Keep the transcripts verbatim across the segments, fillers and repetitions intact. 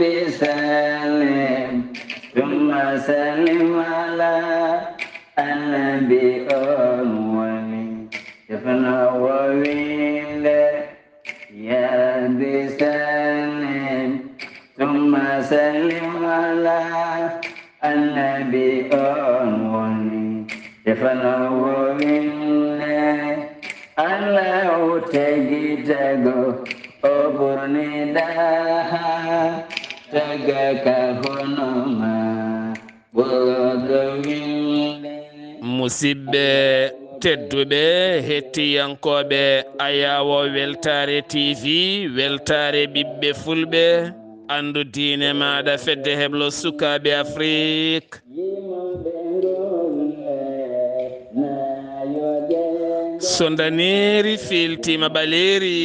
بسلم ثم سلم على النبي أول. Defno wowinde, ya bi sallim, ثم سلم على النبي أول. Defno wowinde, Allahu tagi tago, o ɓurni daha, taga ka hono ma. Musidɓe tedduɓe, hettiyankooɓe Ayaawo Weltaare T V, Weltaare ɓiɓɓe Fulɓe, anndu diine maaɗa, fedde heblo sukaaɓe Afrik. So ndaneeri fiiltiima ɓaleeri,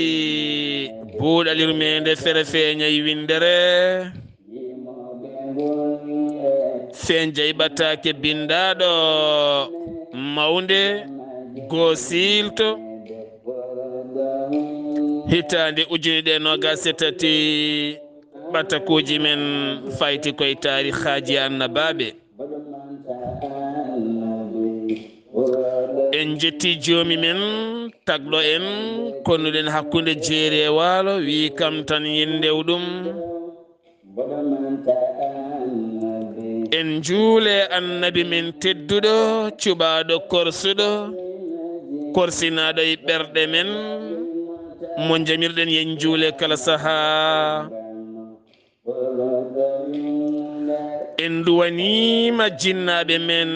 buuɗal yurmeende fere feeñay winndere. Feeñ jayɓataake binndaaɗo mawnde goo siilto. Hitaande ujine ɗiɗi e noogaas e tati, ɓatakuuji men fayti koye taarihaaji annabaaɓe. En njetti joomi men tagɗo en, konnuɗen hakkunde jeeri e waalo, wii kam tan yindew ɗum. En njuule annabi men tedduɗo, cuɓaaɗo korsuɗo, korsinaaɗo e ɓerɗe men, mo njamirɗen yen njuule kala sahaa. En nduwaniima jinnaaɓe men,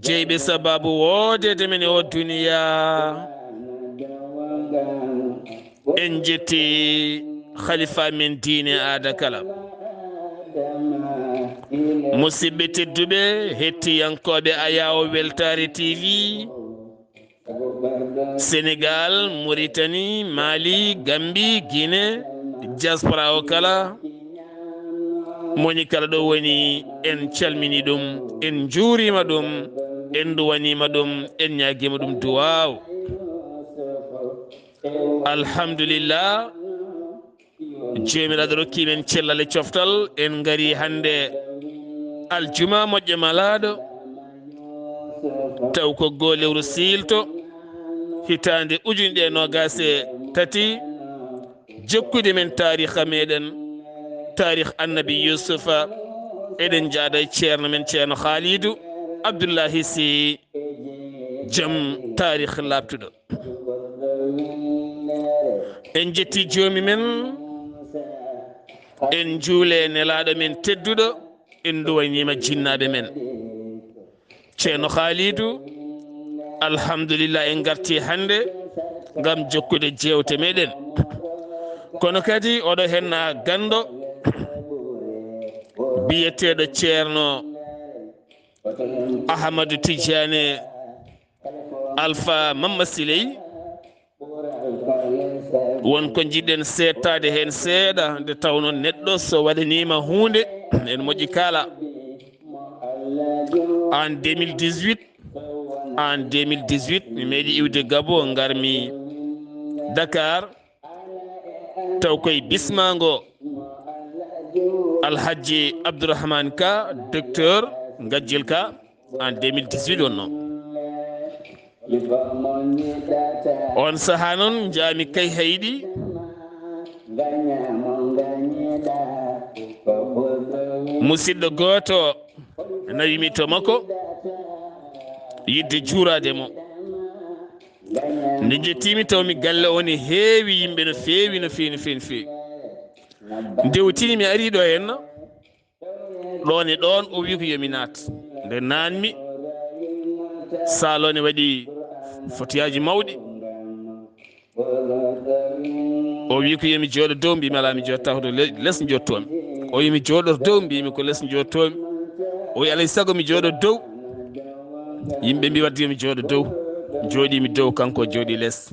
jeyɓe sabaabu woodeede men e oo duniyaa. En njetti khalifa men diine aada kala. Musidɓe tedduɓe, hettiyankooɓe Ayaawo Weltaare T V, Senegal, Mauritanie, Mali, Gambie, Guinée, diaspora o kala, moni kala ɗo woni, en calmini ɗum, en njuurima ɗum, en nduwanima ɗum, en ñaagima ɗum duwaaw. Alhamdulillah, Joomiraaɗo rokki men cellal e coftal. En ngari hannde aljuma moƴƴo malaaɗo, taw ko goo lewru siilto, hitaande ujunɗe e noogaas e tati, jokkude men taariha meɗen, taarih annabi Yuusufa. Eɗen njaada e ceerno men, ceerno Haalidu Abdullahi Si, joom taarih laaɓtuɗo. En njetti joomi men, en njuule nelaaɗo men tedduɗo, en nduwaniima jinnaaɓe men. Ceerno Haalidu, alhamdulillah, en ngarti hannde ngam jokkude jeewte meɗen. Kono kadi oɗo henna ganndo biyeteeɗo ceerno Ahamadu Tijjaane Alfa Mamma Siley. Won ko njiɗɗen seettaade heen seeɗa, nde tawnoo neɗɗo so waɗaniima huunde, en moƴƴi kaala. En deux mille dix-huit, en deux mille dix-huit, mi meeɗi iwde Gabo, ngarmi Dakar, taw koye bismaango Alhaji Abdourahmane Ka, docteur Gajjel Ka, en deux mille dix-huit wonnoo. On sahaa noon, njaami Kayhayɗi. Musidɗo gooto nawimi to makko, yiɗde juuraade mo. Nde njettiimi, tawmi galle o ne heewi yimɓe no feewi, no feewi, no feewi, no feewi. Ndewtini mi arii ɗo henna. Ɗoon e ɗoon, o wi ko yo mi naat. Nde naatmi, saal o ne waɗi fotiyaaji mawɗi. O wi ko yo mi jooɗo dow, mbimi alaa, mi jooɗata ko dow, le-, les njooɗotoomi. O wi mi jooɗoto dow, mbimi ko les njooɗotoomi. O wi alaa e sago mi jooɗo dow. Yimɓe mbi wadde yo mi jooɗo dow. Jooɗiimi dow, kanko o jooɗii les.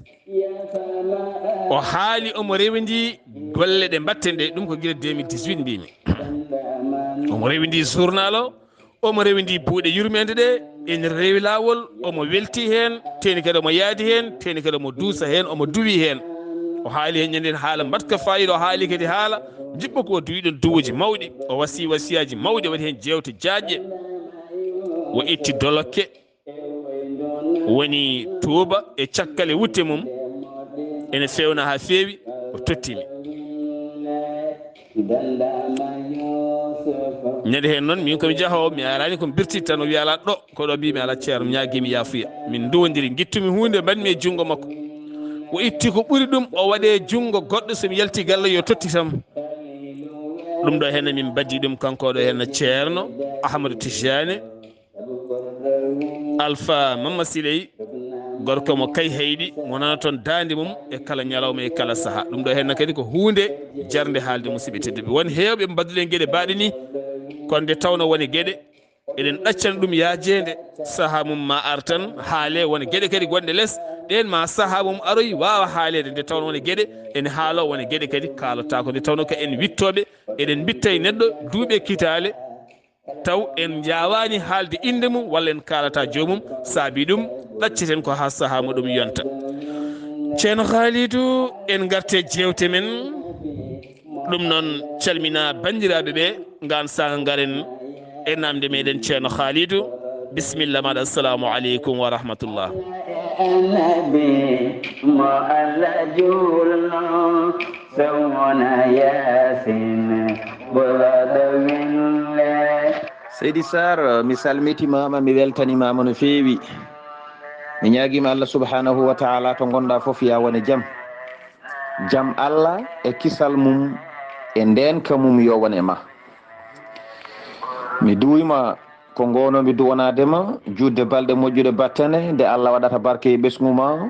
O haali, omo rewindi golle ɗe mbatten ɗe, ɗum ko gila deux mille dix-huit mbimi. Omo rewindi journal o, omo rewindi buuɗe yurmeende ɗe, ene rewi laawol, omo welti heen, teeni kadi omo yaadi heen, teeni kadi omo duusa heen, omo duwi heen. O haali heen ñande haala mbaɗka faayiida, o haali kadi haala Jiɓɓo ko o duwiɗen duwuuji mawɗi, o wasii wasiyaaji mawɗi, waɗi heen jeewte jaajɗe. O itti dolokke, woni tuuba e cakkale wutte mum, ene fewna haa feewi, o totti mi. Ñande heen noon, min ko mi jahoowo, mi alaani ko mi birtitta, tan o wiya alaa ɗo, ko ɗo mbiimi alaa ceerno, mi ñaagii mi yaafuya. Min nduwondiri, ngittumi huunde, mbaɗmi e junngo makko. O itti ko ɓuri ɗum, o waɗe junngo goɗɗo, so mi yalti galle yo tottitam. Ɗum ɗo heen min mbaddi ɗum, kanko ɗo heen ceerno Ahmadu Tijani, Alfa Mamma Siley, gorko mo Kayhayɗi, mo nana toon daande mum e kala ñalawma e kala sahaa. Ɗum ɗo heen kadi ko huunde jarnde haalde, musidɓe tedduɓe. Won heewɓe mbaɗduɗen geɗe baaɗe ni, kono nde tawno wone geɗe, eɗen ɗaccana ɗum yaajeende, sahaa mum ma ar tan, haale wone geɗe kadi gonɗe les, ɗeen ma sahaa mum aroy waawa haaleede, nde tawno wone geɗe, ene haaloo wone geɗe kadi kaalataako, nde tawno ko en wittooɓe, eɗen mbitta e neɗɗo duuɓi e kitaale, taw en njaawaani haalde innde mum walla en kaalataa joomum, saabi ɗum ɗacceten ko haa sahaa mo ɗum yonta. Ceerno Khalidou, en ngarte jeewte men. Ɗum noon, calmina banndiraaɓe ɓe, ngaan saanga ngaren e naamnde meɗen Ceerno Khalidou. Bisimilla maɗa, assalamu aleykum wa rahmatullah. Annabi mo Allah juulno, sowona Yaasin, ɓurɗo winde. Seydi Sarr, mi salmitimaama, mi weltanimaama no feewi. Mi ñaagiima Allah subhanahu wa taala to ngonɗa fof, yaa wone jam. Jam Allah e kisal mum e ndeenka mum yo won e ma. Mi duwima ko ngono mi duwanaade ma, juutde balɗe moƴƴuɗe battane, nde Allah waɗata barke e ɓesngu ma.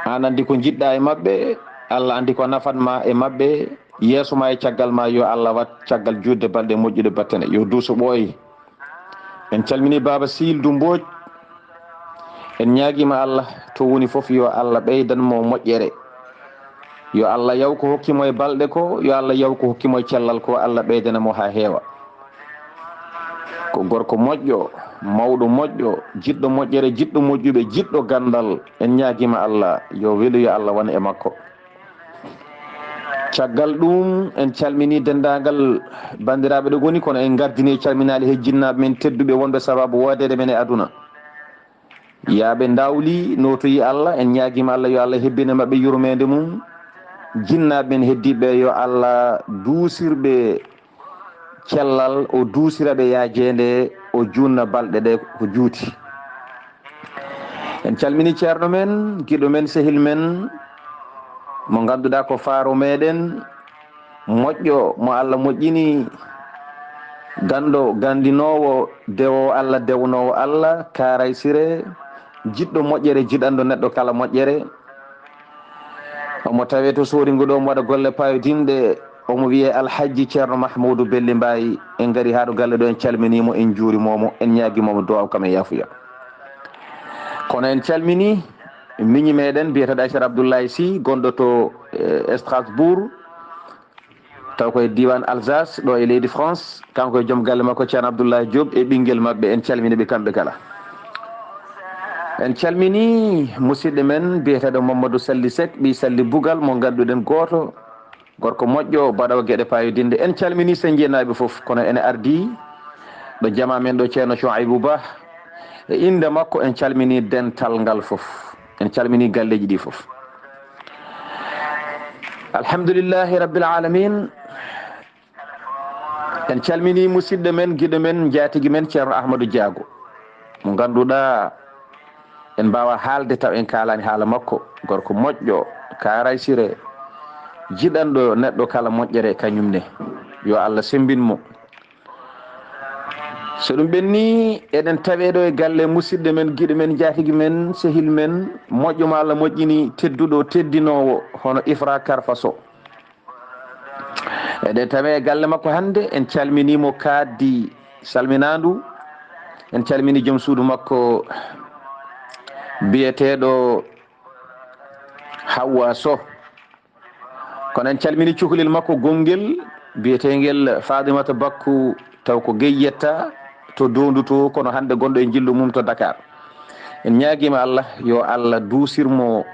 Aan anndi ko njiɗɗa e maɓɓe, Allah anndi ko nafat ma e maɓɓe, yeeso ma e caggal ma, yo Allah wat caggal juutde balɗe moƴƴuɗe battane, yo duuso ɓooy. En calmini Baaba Siildu Mbooj. En ñaagiima Allah to woni fof, yo Allah ɓeydan mo moƴƴere. Yo Allah yaw ko hokki mo e balɗe ko, yo Allah yaw ko hokki mo e cellal ko, Allah ɓeydana mo haa heewa. Ko gorko moƴƴo, mawɗo moƴƴo, jiɗɗo moƴƴere, jiɗɗo moƴƴuɓe, jiɗɗo ganndal. En ñaagiima Allah yo welu yo Allah won e makko. Caggal ɗum, en calmini denndaangal banndiraaɓe ɗo ngoni, kono en ngardini e calminaali he jinnaaɓe men tedduɓe wonɓe sababu woodeede men e aduna. Yaaɓe ndawli nootoyi Allah, en ñaagiima Allah yo Allah hebbine maɓɓe yurmeende mum. Jinnaaɓe men heddiiɓe yo Allah duusirɓe cellal, o duusira ɓe yaajeende, o juutna balɗe ɗe ko juuti. En calmini ceerno men, giɗo men, sehil men, mo ngannduɗaa ko faaro meɗen, moƴƴo mo Allah moƴƴini, ganndo ganndinoowo, dewoowo Allah, dewnoowo Allah, Kaaray Sire, jiɗɗo moƴƴere, jiɗanɗo neɗɗo kala moƴƴere. Omo tawee to Sooringo ɗo, omo waɗa golle payodinɗe, omo wiyee Alhajji Ceerno Mahmuudu Belli Mbaay. En ngari haa ɗo galle ɗo, en calminii mo, en njuuriima mo, en ñaagiima mo duwaaw kam e yaafuya. Kono en calminii miñi meɗen biyeteeɗo Aysata Abdullahi Sy, gonɗo to, eh, Strasbourg, taw ko e diiwaan Alsace, ɗo e leydi France. Kanko e joom galle makko, Ceerno Abdullahi Diop, e ɓinngel maɓɓe, en calminii ɓe kamɓe kala. En calminii musidɗo men biyeteeɗo Mamadou Salli Seck, ɓii Salli Bugal, mo ngannduɗen gooto, gorko moƴƴo, baɗoowo geɗe payodinɗe. En calminii Senjeenaaɓe fof, kono ene ardii ɗo jamaa men ɗo, Ceerno Souaibou Ba. E innde makko, en calminii dental ngal fof. En calminii galleeji ɗi fof. Alhamdulillahi Rabbil Alamin. En calminii musidɗo men, giɗo men, njaatigi men, Ceerno Ahmadou Diago. Mo ngannduɗaa, en mbaawaa haalde taw en kaalaani haala makko. Gorko moƴƴo, Kaaray Sire, jiɗanɗo neɗɗo kala moƴƴere, kañum ne. Yo Allah semmbin mo. So ɗum ɓennii, eɗen tawee ɗo e galle musidɗo men, giɗo men, njaatigi men, sehil men, moƴƴo mo Allah moƴƴini, tedduɗo, teddinoowo, hono Ifra Karfa Sow. Eɗen tawee e galle makko hannde, en calminii mo, kaaddi salminaandu. En calminii joom suudu makko biyeteeɗo Hawwa Sow. Kono en calminii cukalel makko gonngel biyeteengel Faatimata Bakku, taw ko Gey yetta, to Doondu to, kono hannde gonɗo e njillu mum to Dakar. En ñaagiima Allah, yo Allah duusir mo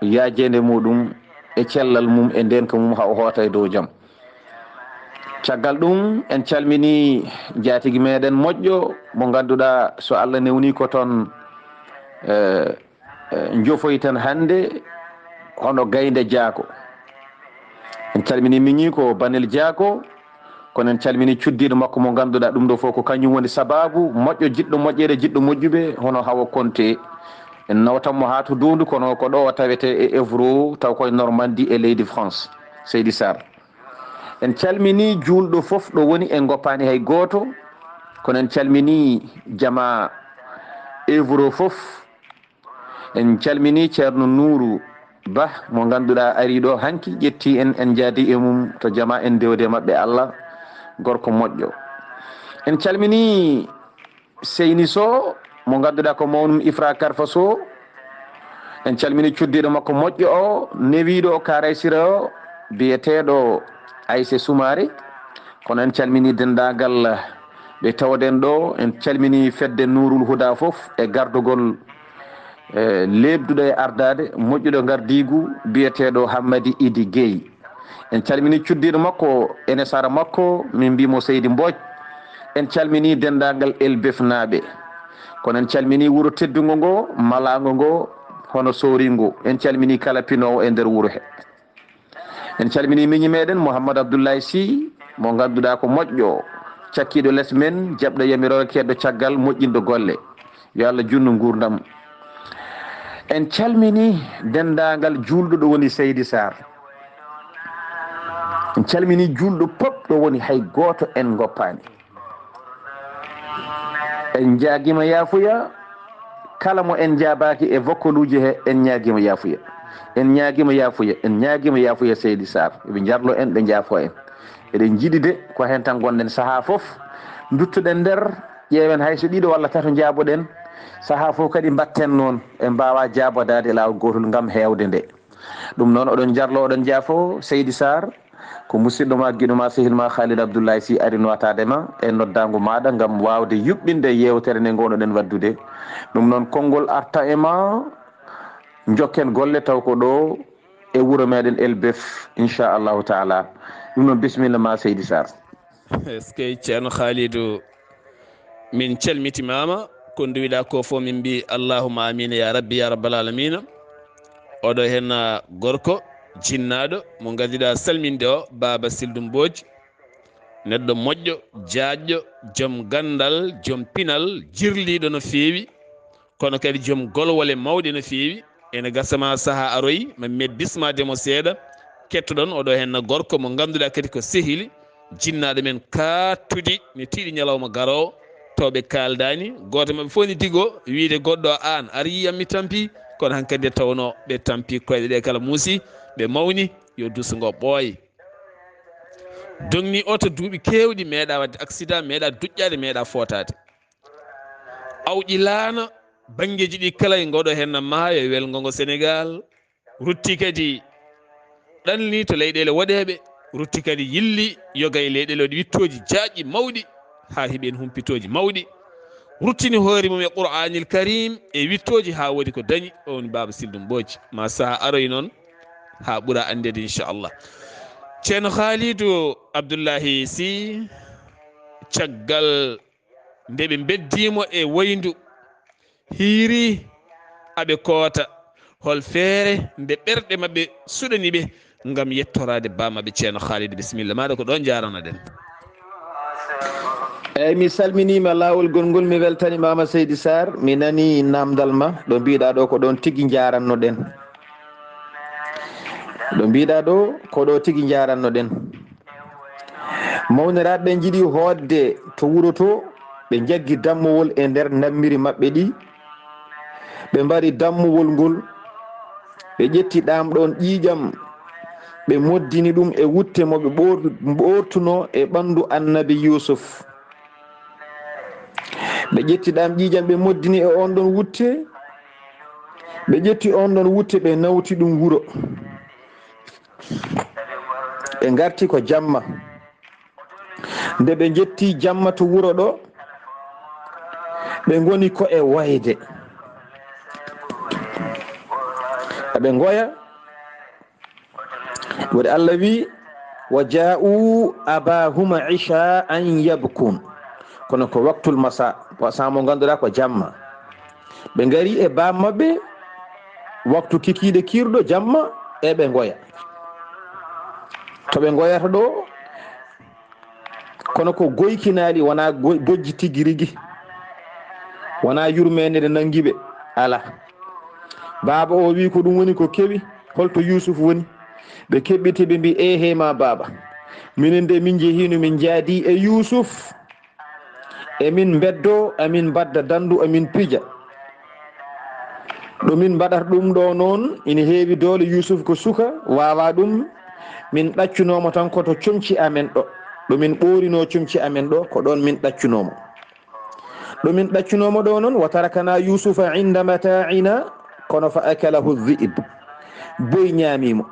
yaajeende muɗum, e cellal mum e ndeenka mum haa o hoota e dow jam. Caggal ɗum, en calminii njaatigi meɗen moƴƴo mo ngannduɗaa, so Allah newnii ko toon, eh, eh, njofoyten hannde, hono Gaynde Jaako. En calminii miñiiko Banel Jaako, kono en calminii cuddiiɗo makko mo ngannduɗaa ɗum ɗo fof ko kañum woni sabaabu moƴƴo, jiɗɗo moƴƴere, jiɗɗo moƴƴuɓe, hono Hawa Konte. En nawtan mo haa to Doondu, kono ko ɗo o tawetee e Évreux, taw koye Normandie e leydi France, Seydi Sarr. En calminii juulɗo fof ɗo woni, en ngoppaani hay gooto, kono en calminii jamaa Évreux fof. En calminii Ceerno Nuuru Bah mo ngannduɗaa arii ɗo hanki, ƴettii en, en njaadii e mum to jamaa, en ndewdi e maɓɓe Allah, gorko moƴƴo. En calminii Seyni Sow mo ngannduɗaa ko mawnum Ifra Karfa Sow. En calminii cuddiiɗo makko moƴƴo o, newiiɗo o Karaysira o, biyeteeɗo Ayse Sumaare. Kono en calminii denndaangal ɓe tawɗen ɗo, en calminii fedde Nuurul Huda fof e gardugol, eh, leeɓduɗo e ardaade, moƴƴuɗo ngardiigu, biyeteeɗo Hammadi Idi Gueye. En calminii cuddiiɗo makko, ene sara makko, min mbii mo Seydi Mbooc. En calminii denndaangal Elbefnaaɓe. Kono en calminii wuro teddungo ngo, malaango ngo, hono Sooringo. En calminii kala pinoowo e nder wuro he. En calminii miñi meɗen Mouhammad Abdoulaye Sy, mo ngannduɗaa ko moƴƴo, cakkiiɗo les men, jaɓɗo yamirooje, keedɗo caggal, moƴƴinɗo golle. Yo Allah juutnu nguurndam. En calminii denndaangal juulɗo ɗo woni Seydi Sarr. En calminii juulɗo pop ɗo woni, hay gooto en ngoppaani. En njaagiima yaafuya, kala mo en njaabaaki e vokaluuji he, en ñaagiima yaafuya. En ñaagiima yaafuya, en ñaagiima yaafuya Seydi Sarr. Ɓe njarlo en, ɓe njaafo en. Eɗen njiɗi de, ko heen tan ngonɗen sahaa fof. Nduttuɗen nder, ƴeewen hay so ɗiɗo walla tato njaaboɗen. Sahaa fof kadi mbaɗten noon, en mbaawaa jaabodaade e laawol gootol ngam heewde nde. Ɗum noon, oɗon njarlo, oɗon njaafo, Seydi Sarr, ko musidɗo ma, giɗo ma, sehil ma Khalid Abdoulaye Sy ari notaade ma e noddaango maaɗa ngam waawde yuɓɓinde yeewtere nde ngownoɗen waɗdude. Ɗum noon, konngol arta e ma, njokken golle taw ko ɗo e wuro meɗen Elbef, inchallahu taala. Ɗum noon, bisimilla ma, Seydi Sarr. Eskey, Ceerno Khalidou, min calmitimaama. Ko nduwiɗaa ko fof, min mbii, "Allahumma amiina, ya Rabbi, ya Rabbal aalamiina." Oɗo heen, ah, gorko jinnaaɗo mo ngannduɗaa salminde o, Baaba Sildu Mbooj, neɗɗo moƴƴo, jaajɗo, joom ganndal, joom pinal, jirliiɗo no feewi, kono kadi joom golwole mawɗe no feewi. Ene gasa ma sahaa aroyi, ma mi bismaade mo seeɗa. Kettoɗon oɗo heen gorko mo ngannduɗaa kadi ko sehili jinnaaɗo men kaattuɗi, ne tiiɗi ñalawma garoowo, taw ɓe kaaldaani. Gooto maɓɓe fof ne digo wiyde goɗɗo o, "Aan, ar yiyam mi tampi," kono hankadi nde tawnoo ɓe tampi koyɗe ɗe kala muusi, ɓe mawni, yo duso ngo ɓooy. Dogni oto duuɓi keewɗi, meeɗa waɗde accident, meeɗa duƴƴaade, meeɗa footaade. Awƴi laana banngeeji ɗi kala, e ngoɗo heen maayo e welngo ngo Senegaal. Rutti kadi ɗanni to leyɗeele woɗeeɓe, rutti kadi yilli yoga e leyɗeele waɗi wittooji jaajɗi mawɗi, haa heɓi heen humpitooji mawɗi. Ruttini hoore mum e Qur'aanil Kariim e wittooji haa woodi ko dañi. O woni Baaba Sildu Mbooj. Ma saha aroy noon haa ɓura anndeede, inchallah. Ceerno Khalidou Abdoulahi Sy, caggal nde ɓe mbeddiimo e wayndu, hiiri aɓe koota. Hol feere nde ɓerɗe maɓɓe suɗani ɓe ngam yettoraade ba maɓɓe Ceerno Khalidou? Bisimilla maaɗa, ko ɗo njaaranoɗen. Eyyi, mi salminiima laawol gongol, mi weltaniima ma Seydi Sarr, mi nanii naamndal ma, ɗo mbiiɗaa ɗo ko ɗoon tigi njaarannoɗen. Ɗo mbiiɗaa ɗo ko ɗo tigi njaarannoɗen. Mawniraaɓe ɓe njiɗi hootde to wuro to, ɓe njaggi dammowol e nder nammiri maɓɓe ɗi, ɓe mbari dammowol ngol, ɓe ƴetti ɗaam ɗoon ƴiiƴam, ɓe moddini ɗum e wutte mo ɓe ɓoor-, ɓoortunoo e ɓanndu Annabi Yuusuf. Ɓe ƴetti ɗaam ƴiiƴam, ɓe moddini e oon ɗoon wutte, ɓe ƴetti oon ɗoon wutte, ɓe nawti ɗum wuro. Ɓe ngarti ko jamma. Nde ɓe njetti jamma to wuro ɗo, ɓe ngoni ko e wayde. Ɓe ngoya, Woni Allah wi: "Wa ja'u abahuma isha'an yabkun." Kono ko waqtul masa, ko saamo ngannduɗaa ko jamma. Ɓe ngari e baaba maɓɓe waktu kikiiɗe kiirɗo jamma, e ɓe ngoya. To ɓe ngoyata ɗo, kono ko goykinaali, wonaa goy-, bojji tigi rigi. Wonaa yurmeende nde nanngi ɓe. Alaa. Baaba o wi ko ɗum woni ko kewi, holto Yuusuf woni? Ɓe keɓɓiti, ɓe mbi: "Eehey ma baaba. Minen de min njehino, min njaadi e Yuusuf. E min mbeddo, amin mbadda dandu, amin pija. Ɗo min mbaɗata ɗum ɗo noon, ina heewi doole. Yuusuf ko suka, waawaa ɗum. Min ɗaccunooma tan ko to comci amen ɗo. Ɗo min ɓoorinoo comci amen ɗo, ko ɗoon min ɗaccunooma. Ɗo min ɗaccunooma ɗo noon, wa tarakana Yuusufa inda mata'ina, kono fa akalahu dhi'b. Boy ñaami mo."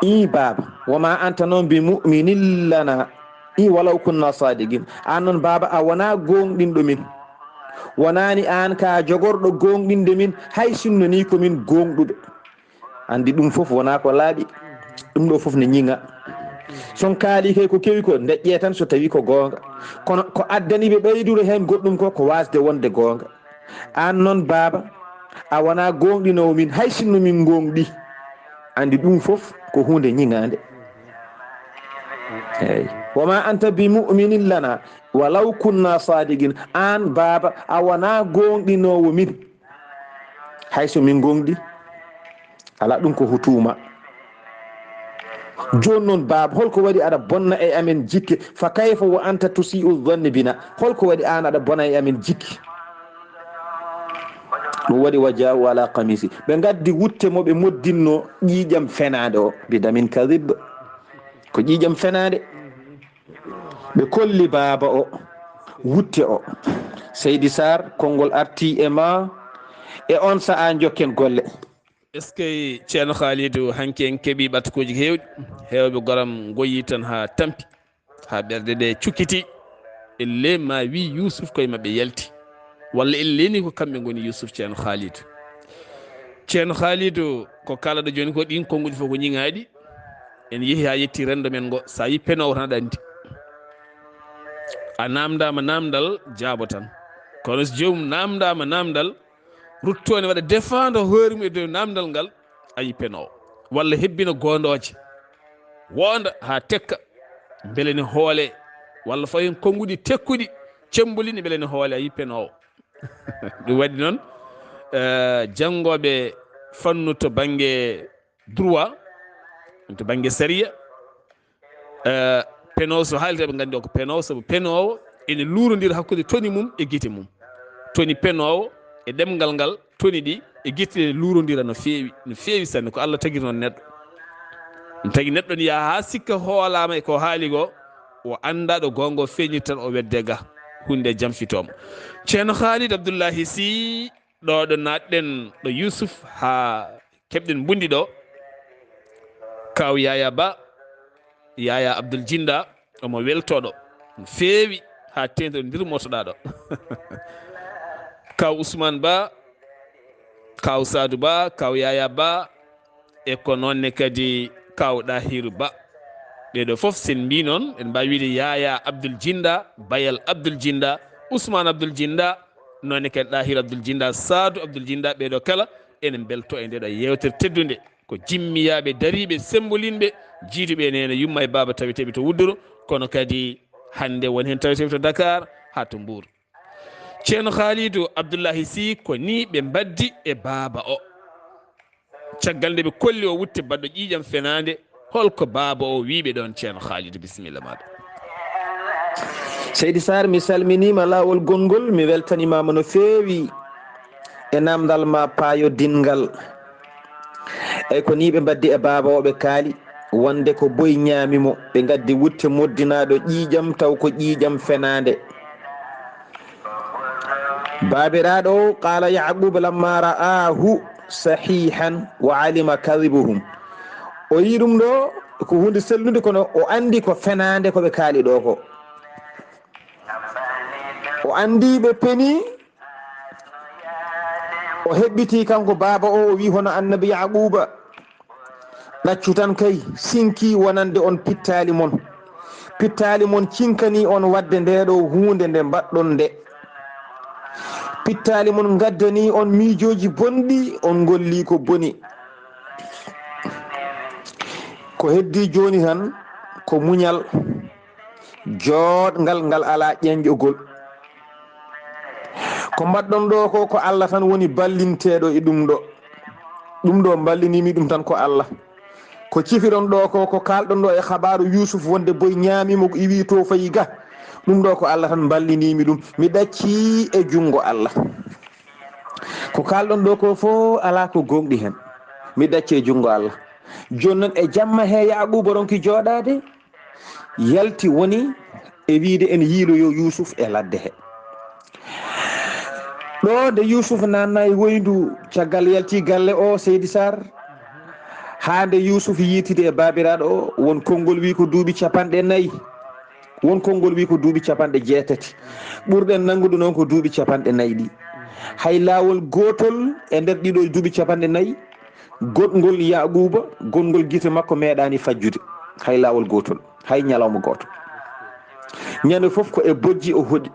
Ii, baaba, "Wa ma anta noon bi mu'minin lana, ii, walaw kunna sadiqin." Aan noon, baaba, a wonaa gooŋɗinɗo min. Wonaani aan ka jogorɗo gooŋɗinde min, hay sinno nii ko min gooŋɗuɓe. Anndi ɗum fof wonaa ko laaɓi. Ɗum ɗo fof ne ñiŋa. Son kaali kay ko kewi ko, ndeƴƴee tan so tawi ko goonga. Kono ko addani ɓe ɓeydude heen goɗɗum ko, ko waasde wonde goonga. Aan noon, baaba, a wonaa gooŋɗinoowo min, hay sinno min gooŋɗi. Anndi ɗum fof ko huunde ñiŋaande. Eey. "Wa ma anta bi mu'minin lana, walaw kunna sadiqin." Aan, baaba, a wonaa gooŋɗinoowo min, hay so min gooŋɗi. Alaa, ɗum ko hutuma. Jooni noon, baaba, holko waɗi aɗa bonna e amen jikke? "Fa kayfa wa anta tusi'u dhanni bina?" Holko waɗi aan aɗa bona e amen jikke? Ɗum waɗi, "Wa ja'u ala qamisi." Ɓe ngaddi wutte mo ɓe moddinno ƴiiƴam fenaande o, bi damin kadhib. Ko ƴiiƴam fenaande. Ɓe kolli baaba o, wutte o. Seydi Sarr, konngol arti e ma. E on sa'a njokken golle. Est-ce que Ceerno Khalidou, hanki en keɓi ɓatakuuji heewɗi, heewɓe goram ngoyi tan haa tampi, haa ɓerɗe ɗe cukkiti. Elle ma wi Yuusuf koye maɓɓe yalti. Walla elle ni ko kamɓe ngoni Yuusuf, Ceerno Khalidou. Ceerno Khalidou, ko kalaɗo jooni ko ɗin konnguɗi fof ko ñiŋaaɗi. En yehi haa yetti renndo men ngo, so a yi penoowo tan aɗa anndi. A naamndaama naamndal, jaabo tan. Kono so joomum naamndaama naamndal, ruttoone waɗa défendre hoore mum e dow naamndal ngal, a yi penoowo. Walla hebbina goondooje. Woonda haa tekka, mbele ne hoole. Walla fawi heen konnguɗi tekkuɗi, cemmbolini mbele ne hoole, a yi penoowo. Ɗum waɗi noon, eh, janngooɓe fannu to bannge droit, to bannge sariya, eh, penoowo so haalii, ɓe nganndi o ko penoowo, sabu penoowo ene luurondira hakkunde toni mum e gite mum. Toni penoowo e ɗemngal ngal, toni ɗi e gite ɗe luurondira no feewi, no feewi sanne. Ko Allah tagiri noon neɗɗo. Ɗum tagi neɗɗo ne yaha haa sikka hoolaama e ko haali ko, o anndaa ɗo goonga o feeñirta tan, o wedde ga, huunde jamfitooma. Ceerno Khalid Abdullahi Sy, ɗo ɗo naatɗen ɗo Yuusuf haa keɓɗen mbundi ɗo, Kaaw Yaya Ba, Yaya Abdul Jinda, omo weltoo ɗo no feewi haa teeŋti ɗo ndir motoɗaa ɗo. Kaaw Usmaan Ba, Kaaw Saadu Ba, Kaaw Yaya Ba, e ko noon ne kadi Kaaw Ɗahiru Ba. Ɓee ɗo fof, sen mbii noon, en mbaawi wiide Yaya Abdul Jinda, Bayal Abdul Jinda, Usmaan Abdul Jinda, noon ne kadi Ɗahiru Abdul Jinda, Saadu Abdul Jinda, ɓee ɗo kala ene mbeltoo e ndee ɗo yeewtere teddunde. Ko jimmiyaaɓe dariiɓe, semmbolinɓe, jiiduɓe e neene yumma e baaba taweteeɓe to Wudduru, kono kadi hannde won heen taweteeɓe to Dakar haa to Mbuur. Ceerno Khalidou Abdullahi Sy, ko nii ɓe mbaddi e baaba o. Caggal nde ɓe kolli o wutte baɗɗo ƴiiƴam fenaande, holko baaba o wiiɓe ɗoon, Ceerno Khalidou, bisimilla maaɗa. Seydi Sarr, mi salminiima laawol gonngol, mi weltanimaama no feewi e naamndal ma paayodinngal. Eyi, ko nii ɓe mbaddi e baaba o, ɓe kaali wonde ko boy ñaami mo, ɓe ngaddi wutte moddinaaɗo ƴiiƴam, taw ko ƴiiƴam fenaande. Baabiraaɗo o, qaala Yaquub lamma ra'aahu sahiihan wa alima kadhibuhum. O yii ɗum ɗo ko huunde sellude, kono o anndi ko fenaande ko ɓe kaali ɗo ko. O anndi ɓe peni, o heɓɓiti kanko baaba o, o wi hono annabi Yaquuba. Ɗaccu tan kay, sinki wonande on pittaali mon. Pittaali mon cinkani on waɗde nde ɗo huunde nde mbaɗɗon nde. Pittaali mon ngaddani on miijooji bonɗi, on ngolli ko boni. Ko heddi jooni tan ko muñal, jooɗngal ngal alaa ƴeeñƴogol. Ko mbaɗɗon ɗo ko, ko Allah tan woni ballinteeɗo e ɗum ɗo. Ɗum ɗo mballiniimi ɗum tan ko Allah. Ko cifiɗon ɗo ko, ko kaalɗon ɗo e habaaru Yuusuf wonde boy ñaami mo, iwi to fayi ga. Ɗum ɗo ko Allah tan mballiniimi ɗum. Mi ɗacci e junngo Allah. Ko kaalɗon ɗo ko fof alaa ko gooŋɗi heen. Mi ɗacci e junngo Allah. Jooni noon e jamma he Yaaquuba ronki jooɗaade, yalti woni e wiide en yiiloyo Yuusuf e ladde he. Ɗo nde Yuusuf naatna e woyndu caggal yalti galle o, Seydi Sarr, haa nde Yuusuf yiitide e baabiraaɗo o, won konngol wi ko duuɓi capanɗe nayi. Won konngol wi ko duuɓi capanɗe jeetati. Ɓurɗen nanngude noon ko duuɓi capanɗe nayi ɗi. Hay laawol gootol e nder ɗiɗo duuɓi capanɗe nayi, goɗngol Yaaquuba, goɗngol gite makko meeɗaani fajjude. Hay laawol gootol, hay ñalawma gooto. Ñande fof ko e bojji o hoɗi,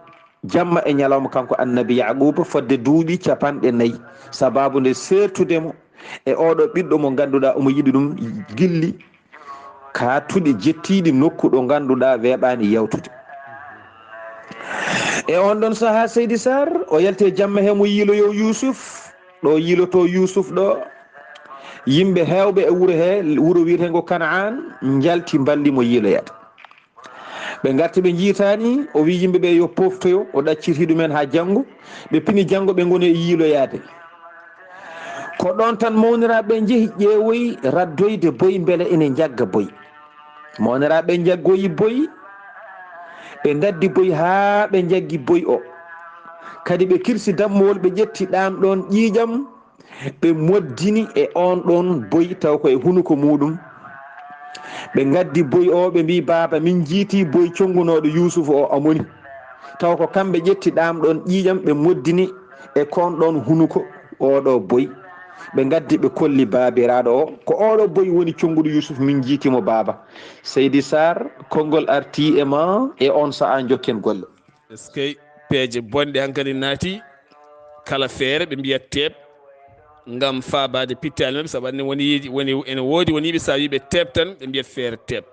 jamma e ñalawma kanko annabi Yaaquuba fodde duuɓi capanɗe nayi. Sabaabu nde seertude mo e oɗo ɓiɗɗo mo ngannduɗaa omo yiɗi ɗum gilli kaatuɗi jettiiɗi nokku ɗo ngannduɗaa weeɓaani yawtude. E on ɗon sahaa, Seydi Sarr, o yalti e jamma he mo yiiloyo Yuusuf, ɗo yiiloto Yuusuf ɗo. Yimɓe heewɓe e wuro he, wuro wiyetengo Kanaan, njalti mballi mo yiiloyaade. Ɓe ngarti ɓe njiitaani, o wi yimɓe ɓe yo poftoyo, o ɗacciti ɗumen haa janngo. Ɓe pini janngo ɓe ngoni e yiiloyaade. Ko ɗoon tan mawniraaɓe njehi ƴeewoyi raddoyde boy mbele ene njagga boy. Mawniraaɓe njaggoyi boy, ɓe ngaddi boy haa ɓe njaggi boy o. Kadi ɓe kirsi dammowol, ɓe ƴetti ɗaam ɗoon ƴiiƴam, ɓe moddini e oon ɗoon boy taw ko e hunuko muuɗum. Ɓe ngaddi boy o, ɓe mbii, "Baaba, min njiiti boy conngunooɗo Yuusufu o amoni." Taw ko kamɓe ƴetti ɗaam ɗoon ƴiiƴam, ɓe moddini e koon ɗoon hunuko ooɗo boy. Ɓe ngaddi, ɓe kolli baabiraaɗo o, "Ko ooɗo boy woni connguɗo Yuusufu, min njiiti mo, baaba." Seydi Sarr, konngol artii e ma, e oon sahaa njokken golle. Eskey, peeje bonɗe hankadi naati, kala feere ɓe mbiyat teep ngam faabaade pittaali maɓɓe, sabu anndi woni yiide, woni, ene woodi woni yiɓe, so a wii ɓe teep tan, ɓe mbiyat feere teep.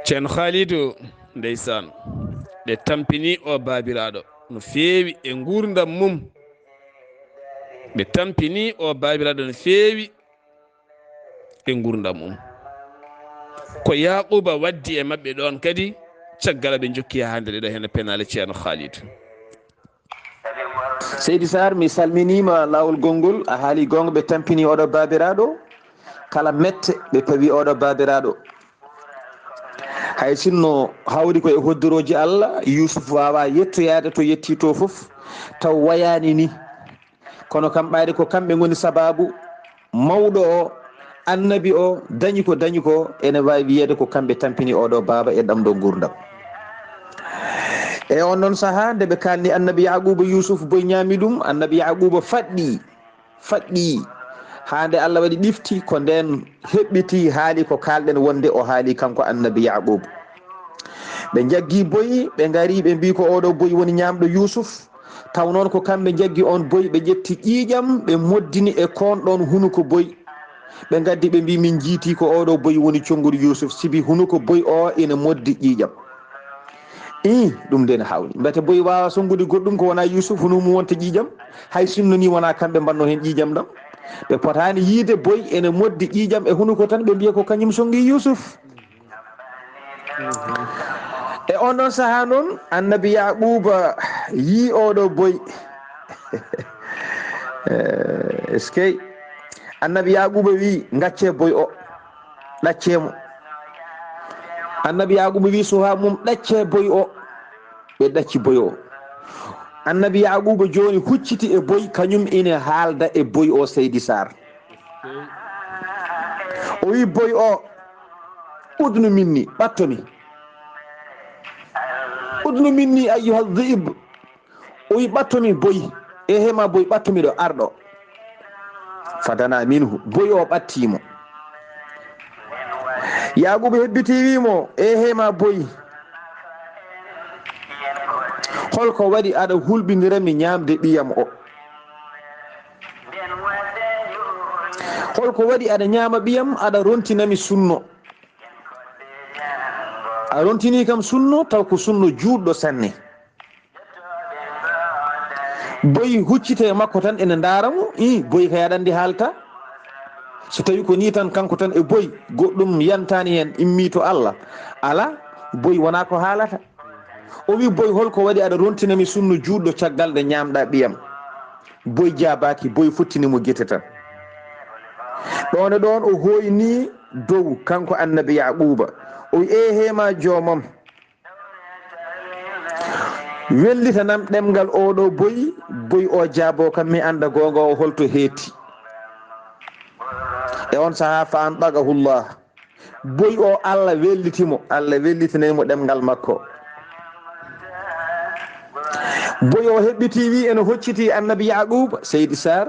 Ceerno Khalidou, ndeysaan, ɓe tampini o baabiraaɗo no feewi e nguurndam mum. Ɓe tampini o baabiraaɗo no feewi e nguurndam mum. Ko Yaaquuba waddi e maɓɓe ɗoon kadi, caggal ɓe njokki haa hannde ɗeɗo heen penaale Ceerno Khalidou. Seydi Sarr, mi salminiima laawol gonngol, a haali goonga, ɓe tampini oɗo baabiraaɗo, kala mette ɓe pawi oɗo baabiraaɗo. Hay sinno hawri ko e hoddirooji Allah, Yuusuf waawaa yettoyaade to yettii to fof, taw wayaani ni. Kono kam ɓayde ko kamɓe ngoni sabaabu mawɗo o, annabi o, dañi ko dañi ko, ene waawi wiyeede ko kamɓe tampini oɗo baaba e ɗam ɗo nguurndam. E on ɗon sahaa, nde ɓe kaalni annabi Yaaquuba Yuusuf boy ñaami ɗum, annabi Yaaquuba faɗɗi, faɗɗi, haa nde Allah waɗi ɗifti, ko ndeen heɓɓiti haali ko kaalɗen wonde o haali kanko annabi Yaaquuba. Ɓe njaggi boy, ɓe ngari, ɓe mbii ko oɗo boy woni ñaamɗo Yuusuf. Taw noon ko kamɓe njaggi oon boy, ɓe ƴetti ƴiiƴam, ɓe moddini e koon ɗoon hunuko boy. Ɓe ngaddi, ɓe mbii, "Min njiiti ko oɗo boy woni connguɗo Yuusuf, sibi hunuko boy o ina moddi ƴiiƴam." Ii, ɗum nde ne hawni. Mbete boy waawa sonngude goɗɗum ko wonaa Yuusuf, hunuko mum wonta ƴiiƴam? Hay sinno ni wonaa kamɓe mbaɗno heen ƴiiƴam ɗam. Ɓe potaani yiide boy ene moddi ƴiiƴam e hunuko tan, ɓe mbiya ko kañum sonngi Yuusuf. E on ɗon sahaa noon, annabi Yaaquuba yii oɗo boy. Eh, eskey. Annabi Yaaquuba wii, "Ngaccee boy o, ɗaccee mo." Annabi Yaaquuba wii suhaa mum, "Ɗaccee boy o." Ɓe ɗacci boy o. Annabi Yaaquuba jooni hucciti e boy, kañum ine haalda e boy o, Seydi Sarr. O wii boy o, "Udnu minni, ɓatto mi. Udnu minni ayyuha dhi'b." O wii, "Ɓatto mi boy." "Ehe ma boy, ɓatto mi ɗo, arɗo." Fadana minhu, boy o ɓattii mo. Yaaquuba hebbiti, wii mo, "Eehey ma boy, holko waɗi aɗa hulɓindira mi ñaamde ɓiyam o? Holko waɗi aɗa ñaama ɓiyam, aɗa rontina mi sunno? A rontini kam sunno, taw ko sunno juutɗo sanne." Boy huccita e makko tan, ene ndaara mo. "Ii, boy kay aɗa anndi haalta. So tawi ko nii tan, kanko tan e boy, goɗɗum yantaani heen, immii to Allah. Alaa, boy wonaa ko haalata." O wi, "Boy, holko waɗi aɗa rontina mi sunno juutɗo caggal nde ñaamɗa ɓiyam?" Boy jaabaaki, boy fottini mo gite tan. Ɗoon e ɗoon o hooyni dow kanko annabi Yaaquuba. O wi, "Eehey ma joomam, wellitanam ɗemngal oɗo boy, boy o jaabo kam, mi annda goonga o holto heetti." E on sahaa, "Fa antaqahu Allah." Boy o, Allah welliti mo, Allah wellitinay mo ɗemngal makko. Boy o heɓɓiti, wi, ene hocciti annabi Yaaquuba. Seydi Sarr,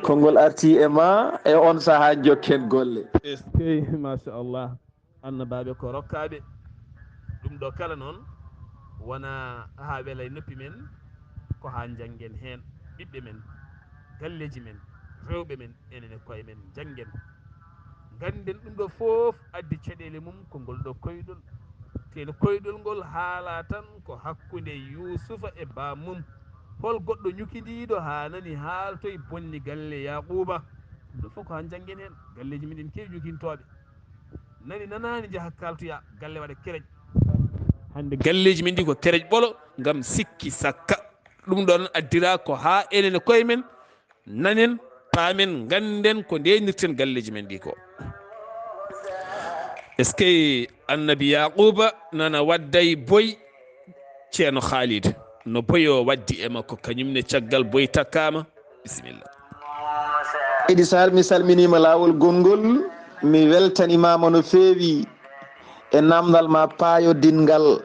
konngol arti e ma, e on sahaa jokken golle. Eskey, machallah. Annabaaɓe ko rokkaaɓe. Ɗum ɗo kala noon wonaa haa wela e noppi men, ko haa njanngen heen. Ɓiɓɓe men, galleeji men, rewɓe men, enen e koye men njanngen. Ngannden ɗum ɗo fof addi caɗeele mum ko ngol ɗo koyɗol. Teno koyɗol ngol haalaa tan ko hakkunde Yuusufa e baam mum. Hol goɗɗo ñukindiiɗo haa nani haaltoy bonni galle Yaaquuba? Ɗum ɗo fof ko haa njanngen heen. Galleeji men ɗin keewi ñukintooɓe. Nani nanaani njaha kaltoya, galle waɗa kereƴ. Hannde galleeji men ɗi ko kereƴ ɓolo ngam sikki sakka. Ɗum ɗoon addira ko haa enen e koye men nanen, paamen, ngannden ko ndeenirten galleeji men ɗi ko. Est-ce que annabi Yaaquuba nana wadday boy Ceerno Khalid? No boy o waddi e makko, kañum ne caggal boy takkaama. Bisimilla. Seydi Sarr, mi salminiima laawol gonngol, mi weltanimaama no feewi e naamndal ma paayodinngal.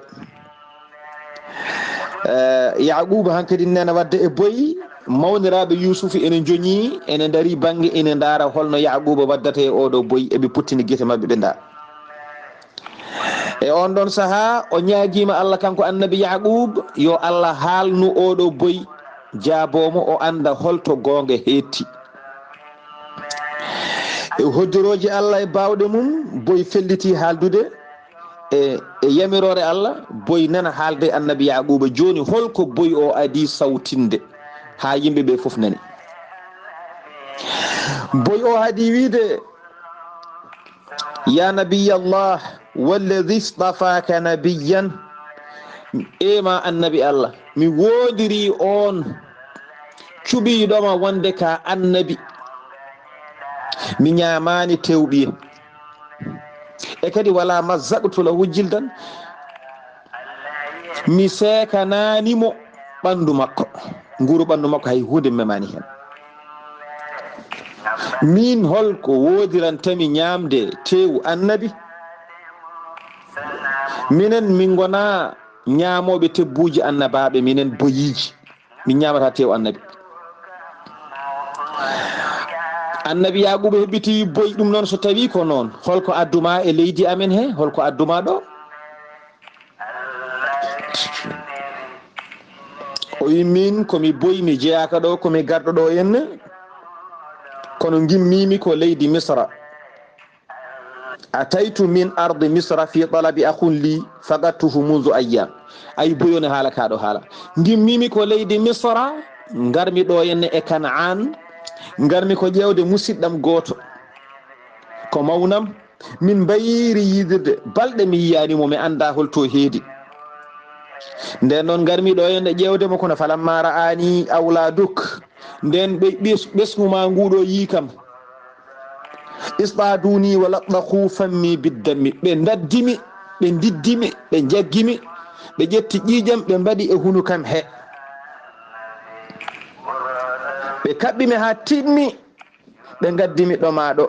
Eh, Yaaquuba hankadi nena wadda e boy, mawniraaɓe Yuusufu ene njoñi, ene ndaari bannge, ene ndaara holno Yaaquuba waddata e oɗo boy, eɓe pottini gite maɓɓe ɓe ndaara. E on ɗon sahaa, o ñaagiima Allah kanko annabi Yaaquub, yo Allah haalnu oɗo boy, jaaboo mo, o annda holto goonga heetti. E hojjorooji Allah e baawɗe mum, boy felliti haaldude e, e yamiroore Allah, boy nana haalde annabi Yaaquuba. Jooni, holko boy o adii sawtinde haa yimɓe ɓe fof nani? Boy o adii wiide, "Ya nabiyallah, walladhi istafaaka nabiyyan." E ma annabi Allah, mi woondirii on cuɓiiɗoma wonde ka annabi. Mi ñaamaani tewɓiye. E kadi wala mazzaqtu lahu jildan. Mi seekanaani mo ɓanndu makko. Nguuru ɓanndu makko hay huunde memaani heen. Min hol ko woodirantami ñaamde teewu annabi? Minen min ngonaa ñaamooɓe tebbuuji annabaaɓe, minen boyiiji. Min ñaamataa teewu annabi. Annabi Yaaquuba heɓɓiti boy ɗum noon, so tawii ko noon, hol ko adduma e leydi amen he? Hol ko adduma ɗo? O wi, "Min ko mi boy, mi jeyaaka ɗo, ko mi garɗo ɗo henne. Kono ngimmiimi ko leydi Misra. Ataytu min ardi Misra fi talabi akhun li, faqadtuhu mundu ayyam." Ay boy on e haala ka ɗo haala. "Ngimmiimi ko leydi Misra, ngarmi ɗo henne e Kanaan, ngarmi ko ƴeewde musidɗam gooto. Ko mawnam, min mbayri yiidirde, balɗe mi yiyaani mo, mi annda holto heedi. Nden noon ngarmi ɗo henne ƴeewde mo, kono falamma ra'ani awladuk, nden ɓe-, ɓes-, ɓesngu ma ngu ɗo yii kam. Istaduni wa laɗɗaku fammi biddammi." Ɓe ndaddimi, ɓe ndiddimi, ɓe njaggimi, ɓe ƴetti ƴiiƴam, ɓe mbaɗi e hunukam he. Ɓe kaɓɓimi haa tiɗmi, ɓe ngaddimi ɗo ma ɗo.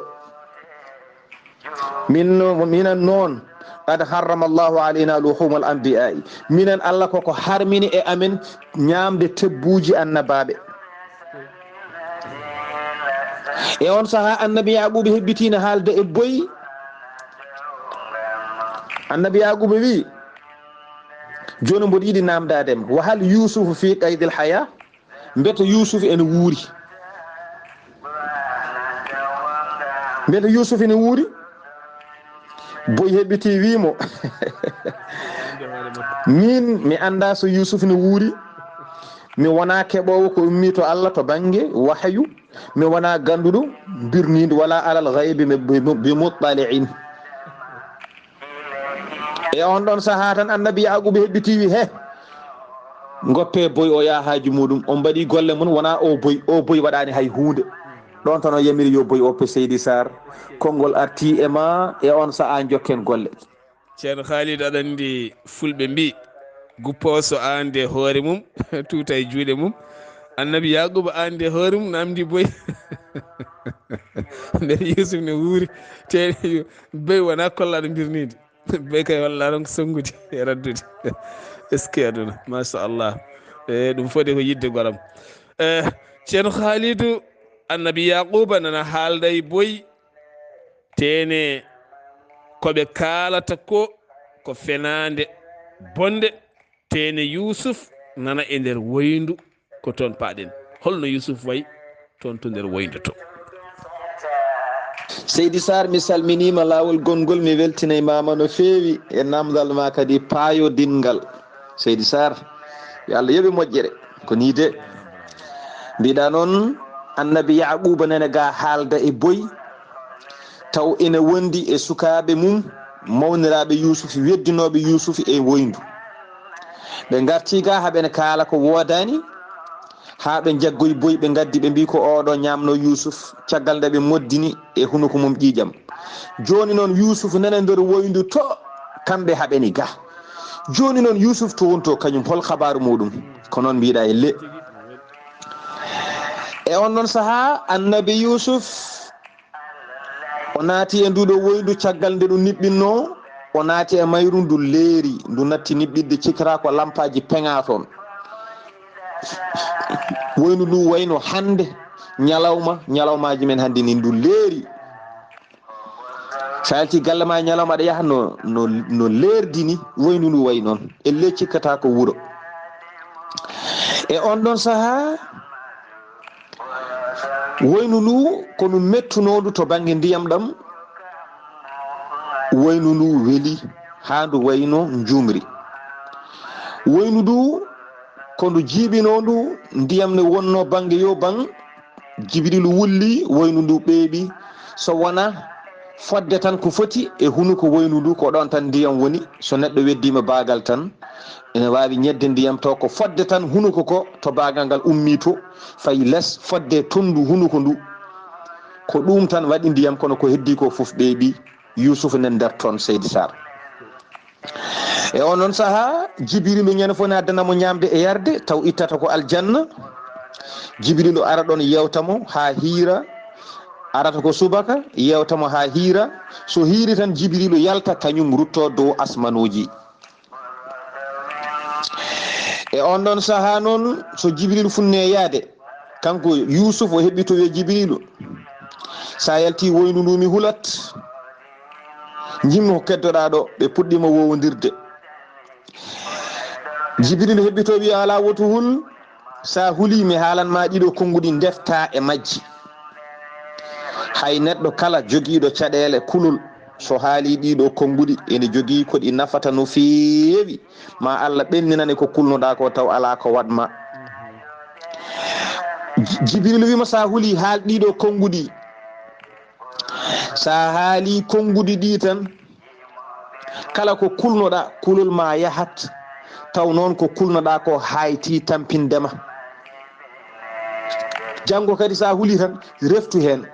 Min no, minen noon, qad harrama Allahu alayna luhumul anbiya'i. Minen Allah koko harmini e amen ñaamde tebbuuji annabaaɓe. E on sahaa, annabi Yaaquuba hebbitiino haalde e boy. Annabi Yaquba wi, "Jooni mboɗo yiɗi namdaade ma, wa hal Yuusufu fi qaydil haya?" Mbete Yuusuf ene wuuri? Mbete Yuusuf ene wuuri? Boy heɓɓiti wi mo, "Min mi annda so Yuusuf ne wuuri. Mi wona keɓoowo ko ummi to Allah to bannge wahayu. Mi wona gannduɗo birniiɗo, wala alal ghaybi bi, bi, bi muttali'in." E on ɗon sahaa tan Annabi Yaquba heɓɓiti wi, "He, ngoppe boy o yaha haaju muɗum. On mbaɗi golle mon, wona o boy, o boy waɗani hay huunde." Ɗon tan o yamiri yo boy o pe Seydi Sarr. Konngol arti e ma, e on sahaa jokken golle. Ceerno Khalid, aɗa anndi fulɓe mbi, "Guppo so aan de hoore mum, tuuta e juuɗe mum." Annabi Yaquba aan de hoore mum, namdi boy. Mbete Yuusuf ne wuuri, te boy wona kollaɗo birniiɗo. Ɓe kay walla ron ko sonngude e raddude. Est-ce que aduna? Machallah. E, ɗum foti ko yiɗde goram. E, Ceerno Khalidou, Annabi Yaquba nana haalda e boy, tene ko ɓe kaalata ko, ko fenaande bonde, tene Yuusuf nana e nder woyndu. Ko toon paaɗen. Holno Yuusuf wayi toon to nder woyndu to? Seydi Sarr, mi salminiima laawol gonngol, mi weltinay maama no feewi e namdal ma kadi paayodinngal. Seydi Sarr, yo Allah yoɓe moƴƴere. Ko nii de. Mbiɗa noon, Annabi Yaquba nene ga haalda e boy, taw ene wondi e sukaaɓe mum, mawniraaɓe Yuusuf, weddinooɓe Yuusuf e woyndu. Ɓe ngarti ga haa ɓe ne kaala ko woodaani, haa ɓe njaggoyi boy, ɓe ngaddi, ɓe mbi ko oɗo ñaamno Yuusuf, caggal nde ɓe moddini e hunuko mum ƴiiƴam. Jooni noon Yuusuf nana nder woyndu to, kamɓe haa ɓe ni ga. Jooni noon Yuusuf to wonto kañum, hol kabaaru muɗum? Ko noon mbiɗa e le. E on ɗon sahaa, Annabi Yuusuf, o naati e nduɗo woyndu caggal nde ɗum niɓɓinno, o naati e mayru ndu leeri, ndu natti niɓɓidde, cikkata ko lampaaji peŋa toon. Woyndu ndu wayno hannde, ñalawma, ñalawmaaji men hannde ni ndu leeri. Sa yalti galle ma e ñalawma aɗa yaha no, no, no leerdi ni, woyndu ndu wayi noon. Elle cikkata ko wuro. E on ɗon sahaa, woyndu ndu ko ndu mettunondu to bannge ndiyam ɗam, woyndu ndu weli haa ndu wayno njumri. Woyndu ndu ko ndu jiiɓinondu, ndiyam ne wonno bannge yo bang, Jibrilu wulli, woyndu ndu ɓeeɓi. So wona fodde tan ko foti e hunuko woyndu ndu, ko ɗon tan ndiyam woni. So neɗɗo weddiima baagal tan, ene waawi ñedde ndiyam, taw ko fodde tan hunuko ko to baagal ngal ummi to, fayi les, fodde tonndu hunuko ndu. Ko ɗum tan waɗi ndiyam, kono ko heddi ko fof ɓeeɓi. Yuusuf nen nder toon, Seydi Sarr. E on ɗon sahaa, Jibrilu ñande fof ne addana mo ñaamde e yarde, taw ittata ko aljanna. Jibrilu ara ɗon, yewta mo haa hiira, arata ko subaka, yewta mo haa hiira. So hiiri tan, Jibrilu yalta, kañum rutto dow asmanuuji. E on ɗon sahaa noon, so Jibrilu funne yaade, kanko Yuusuf o heɓɓito wiya, "Jibrilu, sa yalti woyndu ndu mi hulat." Njimmi ko keddoɗaa ɗo, ɓe puɗɗiima wowondirde. Jibrilu heɓɓito wiya, "Alaa, woto hul, sa huli mi haalan ma ɗiɗo konnguɗi, ndefta e majji." Hay neɗɗo kala jogiiɗo caɗeele kulol, so haali ɗiɗo konnguɗi, ene jogii ko ɗi nafata no feewi, ma Allah ɓenninane ko kulnoɗaa ko, taw alaa ko waɗ ma. Ji-, Jibrilu wiima, "Sa huli, haal ɗiɗo konnguɗi." Sa haali konnguɗi ɗi tan, kala ko kulnoɗaa, kulol ma yahat, taw noon ko kulnoɗaa ko hayti tampinde ma. Janngo kadi sa huli tan, reftu heen.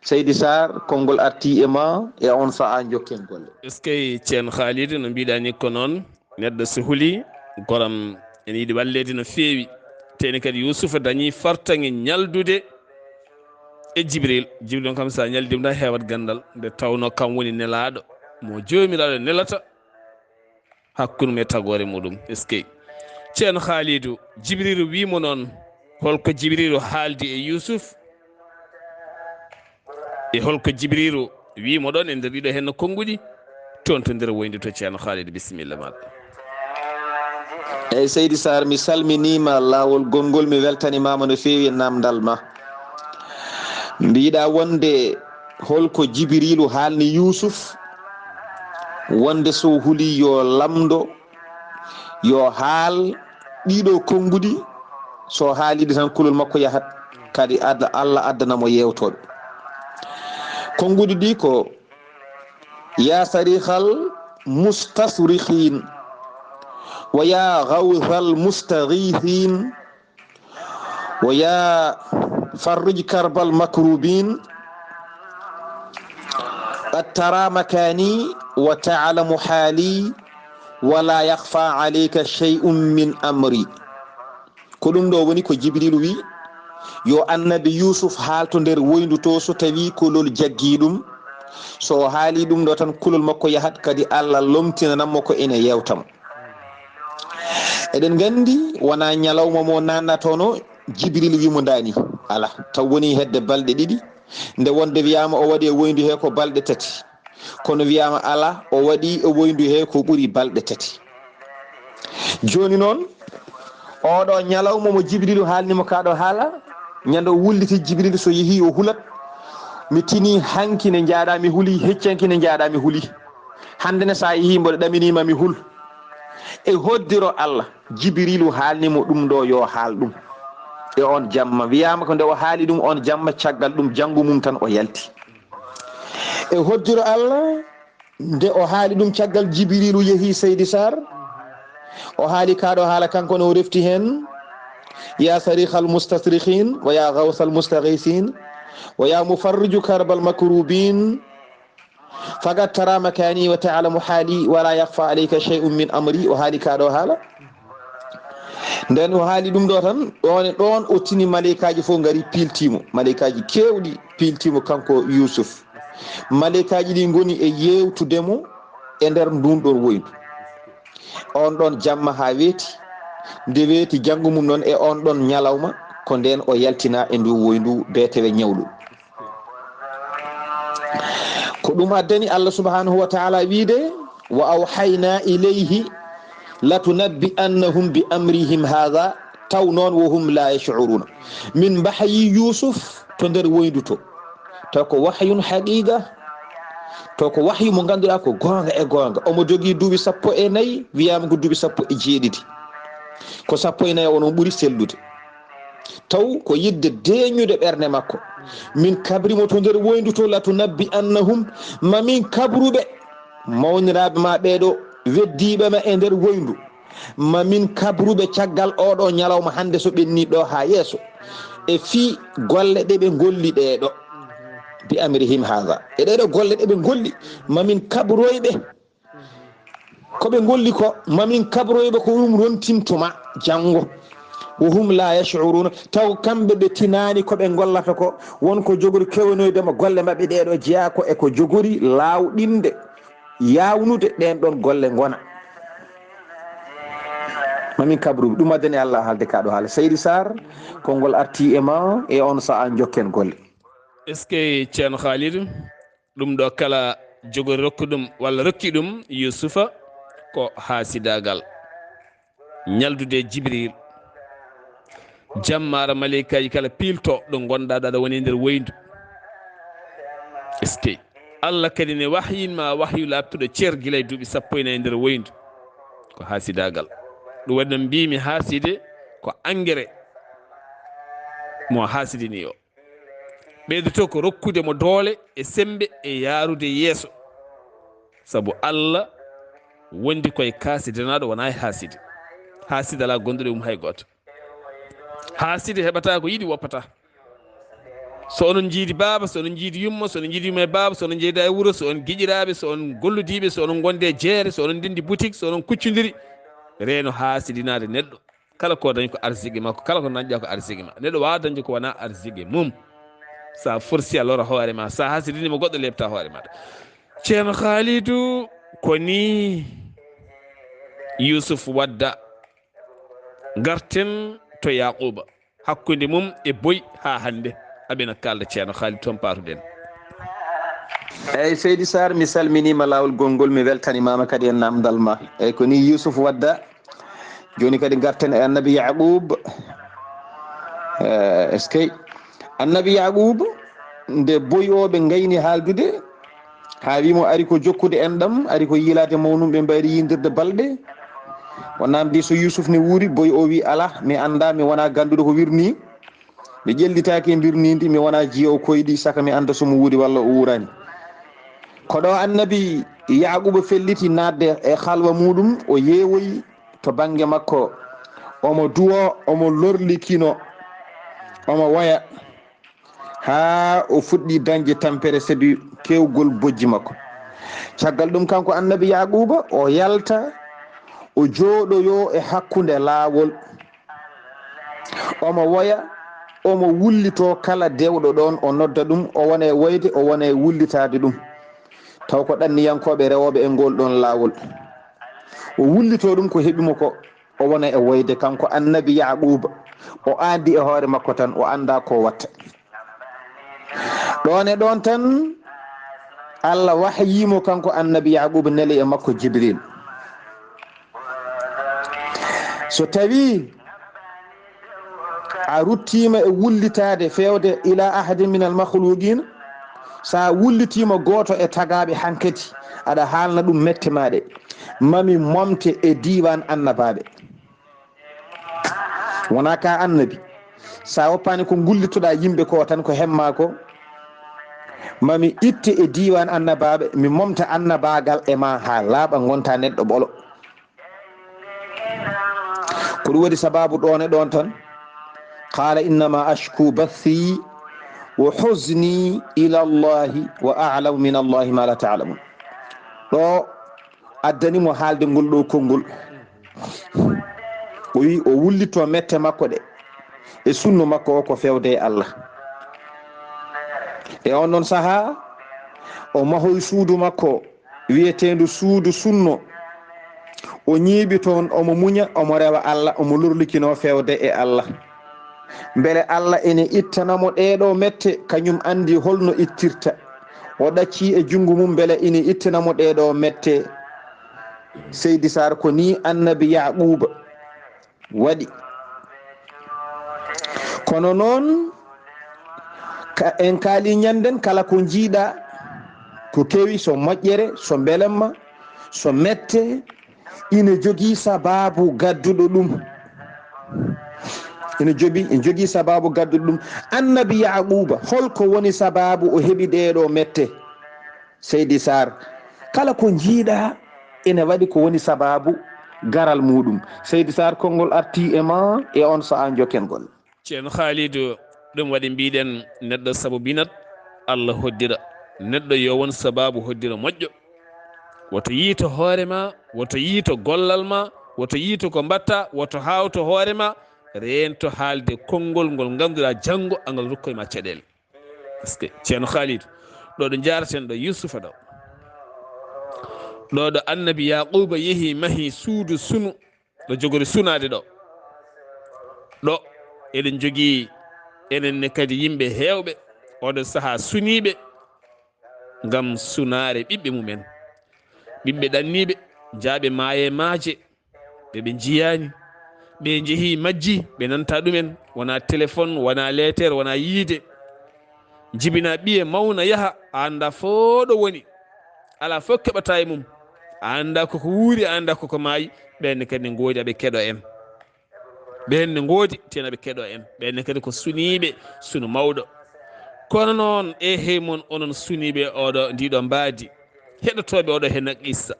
Seydi Sarr, konngol arti e ma, e on sahaa jokken golle. Est-ce que Ceerno Khalid, no mbiɗa ni ko noon? Neɗɗo so huli, goram ene yiɗi walleede no feewi. Teni kadi Yuusufa dañi fartaŋŋe ñaldude e Jibril. Jibril on kam, sa ñaldima tan, hewat ganndal, nde tawno kam woni nelaaɗo mo Joomiraaɗo nelata hakkunde mum e tagoore muɗum. Est-ce que Ceerno Khaalidu, Jibrilu wiimo noon, holko Jibrilu haaldi e Yuusuf? E holko Jibrilu wiimo ɗon e nder ɗiɗo henno konnguɗi? Toon to nder woyndu to Ceerno Khalid, bisimilla maɗa. Eyi, Seydi Sarr, mi salminiima laawol gonngol, mi weltanimaama no feewi e naamndal ma. Mbiɗa wonde holko Jibiriilu haalni Yuusuf, wonde so huli yo lamndo, yo haal ɗiɗo konnguɗi, so haaliɗi tan kulol makko yahat, kadi adda, Allah addana mo yeewtooɓe. Konnguɗi ɗi ko: يا صريخ المستصرخين، ويا غوث المستغيثين، ويا فرج كرب المكروبين، قد ترى مكاني وتعلم حالي، ولا يخفى عليك شيء من أمري. Ko ɗum ɗo woni ko Jibriilu wi yo annabi Yuusuf haalto nder woyndu to, so tawi kulol jaggi ɗum. So o haali ɗum ɗo tan, kulol makko yahat, kadi Allah lomtinanan mo ko ene yewta mo. Eɗen nganndi wona ñalawma mo naannatono Jibriilu wi mo ndani. Ala, taw woni hedde balɗe ɗiɗi. Nde wonde wiyaama o waɗi e woyndu he ko balɗe tati. Kono wiyaama ala, o waɗi e woyndu he ko ɓuri balɗe tati. Jooni noon, oɗo ñalawma mo Jibriilu haalni mo kaɗo haala, ñande o wulliti Jibriilu so yehi o hulat, mi tini hanki ne njaaɗa mi huli, hecci hanki ne njaaɗa mi huli. Hannde ne sa yehi mboɗo ɗaminima mi hul. E hoddiro Allah, Jibriilu haalni mo ɗum ɗo yo haal ɗum. E on jamma, wiyaama ko nde o haali ɗum on jamma, caggal ɗum janngo mum tan o yalti. E hoddiro Allah, nde o haali ɗum caggal Jibriilu yehi Seydi Sarr, o haali kaɗo haala kanko ne o refti heen: يا صريخ المستصرخين، ويا غوث المستغيثين، ويا مفرج كرب المكروبين، فقد ترى مكاني وتعلم حالي، ولا يخفى عليك شيء من أمري. O haali kaɗo haala. Nden o haali ɗum ɗo tan, ɗon e ɗon o tini maleykaaji fof ngari piiltii mo. Maleykaaji keewɗi piiltii mo kanko Yuusuf. Maleykaaji ɗi ngoni e yeewtude mo e nder ndun ɗon woyndu. On ɗon jamma haa weeti. Nde weeti janngo mum noon e on ɗon ñalawma, ko nden o yaltina e ndu woyndu beetewe ñawlol. Ko ɗum addani Allah subhanahu wa ta'ala wiide: وأوحينا إليه لتنبئنهم بأمرهم هذا، taw noon وهم لا يشعرون. Min mbahayi Yuusuf to nder woyndu to. Taw ko wahyun haqiqa, taw ko wahyu mo ngannduɗaa ko goonga e goonga. Omo jogii duuɓi sappo e nayi, wiyaama ko duuɓi sappo e jeeɗiɗi. Ko sappo e nayi o, onon ɓuri sellude. Taw ko yidde deeñude ɓernde makko. Min kabrimo to nder woyndu to, لتنبئنهم, ma min kabruɓe, mawniraaɓe ma ɓeeɗo, weddiiɓe ma e nder woyndu. Ma min kabruɓe caggal oɗo ñalawma hannde so ɓenni ɗo haa yeeso. E fii golle ɗe ɓe ngolli ɗeeɗo. بأمرهم هذا. E ɗeeɗo golle ɗe ɓe ngolli, ma min kabroyɓe. Ko ɓe ngolli ko, ma min kabroyɓe ko ɗum rontinto ma janngo. وهم لا يشعرون. Taw kamɓe ɓe tinaani ko ɓe ngollata ko, won ko jogori kewenoyde mo golle maɓɓe ɗeeɗo jeyaa ko e ko jogori laawɗinde, yaawnude ɗeen ɗon golle ngona. Ma min kabruɓe, ɗum addani Allah haalde kaɗo haala. Seydi Sarr, konngol arti e ma e on sa'a jokken golle. Est-ce que Ceerno Khalid? Ɗum ɗo kala jogori rokku ɗum walla rokki ɗum Yuusufa ko haasidaagal. Ñaldude Jibril. Jammaara maleykaaji kala piilto ɗo ngonɗaa ɗo aɗa woni e nder woyndu. Est-ce que Allah kadi ne wahyin ma wahyu laaɓtuɗo ceer gila e duuɓi sappo e nayi e nder woyndu? Ko haasidaagal. Ɗum waɗi no mbiimi haaside ko engrais mo haasidini o. Ɓeydoto ko rokkude mo doole e semmbe e yaarude yeeso. Sabu Allah wondi koye kaasidanaaɗo, wonaa e haaside. Haaside alaa gonduɗo e mum hay gooto. Haaside heɓataa ko yiɗi, woppataa. So onon njiidi baaba, so onon njiidi yumma, so onon njiidi yumma e baaba, so onon njeyda e wuro, so on giƴiraaɓe, so on golludiiɓe, so onon ngondi e jeere, so onon ndenndi boutique, so onon kuccondiri, reeno haasidinaade neɗɗo. Kala ko dañi ko arsigi makko, kala ko dañɗa ko arsigi ma. Neɗɗo waawa dañde ko wonaa arsigi mum. Sa forsi a lora hoore ma, sa hasidini mo goɗɗo lepta hoore ma. Ceerno Khalidou, ko ni Yusuf wadda garten to Yaquba, hakkunde mum e boy haa hannde. Aɓena kalda Ceerno Khalidou toon paatuɗen. Eyyi, Seydi Sarr, mi salminiima laawol gonngol, mi weltanimaama kadi e naamndal ma. Eyyi, ko nii Yuusuf wadda. Jooni kadi ngarten e Annabi Yaqub. Eh, est-ce que Annabi Yaqub, nde boyooɓe ngayni haaldude, haa wi mo ari ko jokkude enɗam, ari ko yiilaade mawnum ɓe mbayri yindirde balɗe. O naamndi so Yuusuf ne wuuri, boy o wi, "Alaa, mi anndaa, mi wonaa gannduɗo ko wirnii." Mi ƴellitaaki e mbirniindi, mi wonaa jiyo koyɗi, saka mi annda so mo wuuri walla o wuuraani. Ko ɗo Annabi Yaaquba felliti naatde e halwa muuɗum, o yeewoyi to bannge makko, omo duwo, omo lorlikino, omo woya, haa o fuɗɗi dañde tampere sabi keewgol bojji makko. Caggal ɗum, kanko Annabi Yaaquba, o yalta, o jooɗoyoo e hakkunde laawol. Omo woya, omo wullitoo kala dewɗo ɗoon, o nodda ɗum, o wona e woyde, o wona e wullitaade ɗum. Taw ko ɗanniyankooɓe rewooɓe e ngool ɗoon laawol. O wullitoo ɗum ko heɓi mo ko, o wona e woyde, kanko Annabi Yaaquuba. O aandi e hoore makko tan, o anndaa ko o watta. Ɗoon e ɗoon tan, Allah wahyii mo kanko Annabi Yaaquuba, neli e makko Jibril. So tawii a ruttiima e wullitaade feewde ila ahadin min al makhluqin, so a wullitiima gooto e tagaaɓe hankadi, aɗa haalna ɗum mette maa ɗe, mami momte e diiwaan annabaaɓe. Wonaa ka annabi. So a woppaani ko ngullitoɗaa yimɓe ko tan ko hemmaa ko, mami itte e diiwaan annabaaɓe, mi momta annabaagal e maa haa laaɓa, ngonta neɗɗo ɓolo. Ko ɗum waɗi sabaabu ɗoon e ɗoon tan. Qaala, "Innama ashku bathi wa huzni ila Allahi wa a'lamu min Allahi ma la ta'lamun." Ɗo addani mo haalde ngol ɗo konngol. O wi o wullito mette makko ɗe e sunno makko o ko fewde e Allah. E on ɗon sahaa, o mahoy suudu makko wiyeteendu suudu sunno. O ñiiɓi toon, omo muña, omo rewa Allah, omo lorlikino fewde e Allah. Mbele Allah ene ittana mo ɗee ɗoo mette, kañum anndi holno ittirta. O ɗaccii e junngo mum, mbele ene ittana mo ɗee ɗoo mette. Seydi Saar, ko nii Annabi Yaaquuba waɗi. Kono noon, ka, en kaali ñannden kala ko njiiɗaa, ko kewi, so moƴƴere, so mbelemma, so mette, ina jogii sabaabu gadduɗo ɗum. Ina jogi, ina jogii sabaabu gadduɗo ɗum. Annabi Yaaquuba, holko woni sabaabu o heɓi ɗee ɗoo mette? Seydi Saar, kala ko njiiɗaa ina waɗi ko woni sabaabu garal muuɗum. Seydi Saar, konngol artii e ma e on sahaa njokken golle. Ceerno Khaalidu, ɗum waɗi mbiɗen neɗɗo sabu binat, Allah hoddira. Neɗɗo yo won sabaabu hoddira moƴƴo. Woto yiito hoore ma, woto yiito gollal ma, woto yiito ko mbatta, woto haawto hoore ma, reento haalde konngol ngol ngannduɗaa janngo angal rokkoy ma caɗeele. Parce que Ceerno Khalid, ɗo ɗo njaaraten ɗo Yusufa ɗo. Ɗo ɗo Annabi Yaquba yehi mahi suudu sunu, ɗo jogori sunaade ɗo. Ɗo eɗen jogii enen ne kadi yimɓe heewɓe, oɗo sahaa suniiɓe ngam sunaare ɓiɓɓe mumen. Ɓiɓɓe ɗanniiɓe, njaaɓe maaye maaje, ɓe ɓe njiyaani, ɓe njehii majji, ɓe nanta ɗumen, wonaa téléphone, wonaa leeter, wonaa yiide. Njibinaa ɓiye mawna yaha, a anndaa foo ɗo woni, alaa fof keɓataa e mum, a anndaa koko wuuri, a anndaa koko maayi, ɓeen ne kadi ne ngoodi aɓe keɗo en. Ɓeen ne ngoodi, tena ɓe keɗo en, ɓeen ne kadi ko suniiɓe, sunu mawɗo. Kono noon, e hey mon onon suniiɓe oɗo, ndiɗo mbaadi, heɗotooɓe oɗo hena qissa.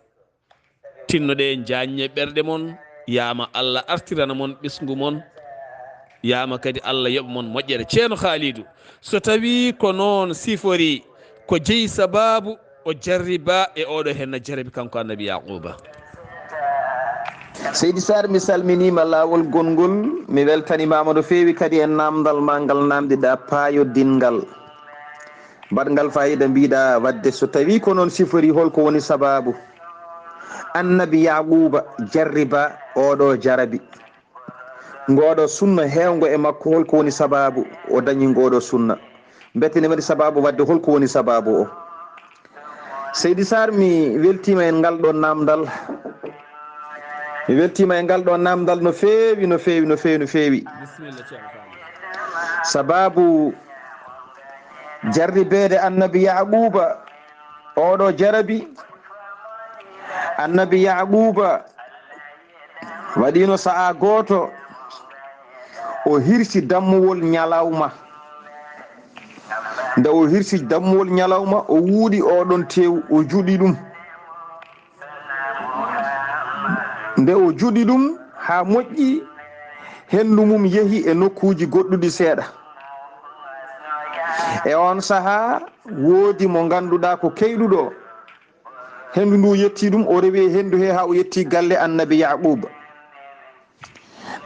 Tinnoɗe, njaññe ɓerɗe mon, yaama Allah artirana mon ɓesngu mon, yaama kadi Allah yoɓa mon moƴƴere. Ceerno Khaalidu, so tawii ko noon sifori, ko jeyi sabaabu o jarriba e oɗo heen na jarabi kanko Annabi Yaquba? Seydi Saar, mi salminiima laawol gonngol, mi weltanimaama no feewi kadi e naamndal ma ngal naamndiɗaa paayodinngal. Baɗngal faayiida mbiɗa waɗde, so tawii ko noon sifori, holko woni sabaabu Annabi Yaquba jarriba oɗo jarabi? Ngoɗo sunna heewngo e makko, holko woni sabaabu o dañi ngoɗo sunna? Mbete ne waɗi sabaabu waɗde, holko woni sabaabu o? Seydi Sarr, mi weltiima e ngal ɗoon naamndal. Mi weltiima e ngal ɗoon naamndal no feewi, no feewi, no feewi, no feewi. Sabaabu jarribeede Annabi Yaaquuba, oɗo jarabi Annabi Yaaquuba, waɗiino sa'a gooto, o hirsi dammuwol ñalawma. Nde o hirsi dammuwol ñalawma, o wuuɗi oɗon teewu, o juɗi ɗum. Nde o juɗi ɗum haa moƴƴi, henndu mum yehi e nokkuuji goɗɗuɗi seeɗa. E oon sahaa, woodi mo ngannduɗaa ko keyɗuɗo. Henndu ndu yetti ɗum, o rewi e henndu he haa o yetti galle Annabi Yaaquuba.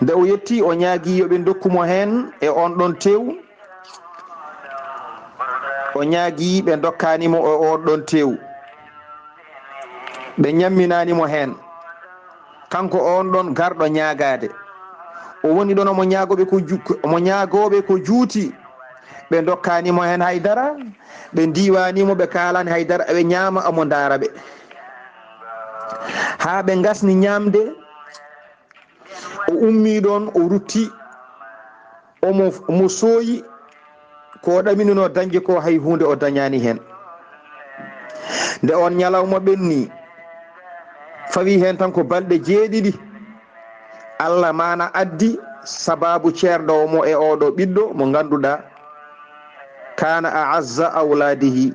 Nde o yetti, o ñaagi yo ɓe ndokku mo heen e oon ɗoon teewu. O ñaagi ɓe ndokkaani mo e oon ɗoon teewu. Ɓe ñamminaani mo heen. Kanko oon ɗoon garɗo ñaagaade. O woni ɗoon omo ñaagooɓe ko ju-, omo ñaagooɓe ko juuti. Ɓe ndokkaani mo heen hay dara. Ɓe ndiiwaani mo, ɓe kaalaani hay dara. Ɓe ñaama, omo ndaara ɓe. Haa ɓe ngasni ñaamde, o ummii ɗoon, o rutti, omo, omo sooyi ko o ɗaminunoo dañde ko, hay huunde o dañaani heen. Nde oon ñalawma ɓenni, fawi heen tan ko balɗe jeeɗiɗi, Allah maana addi sabaabu ceerɗo mo e oɗo ɓiɗɗo mo ngannduɗaa, kaana a azza awlaadihi,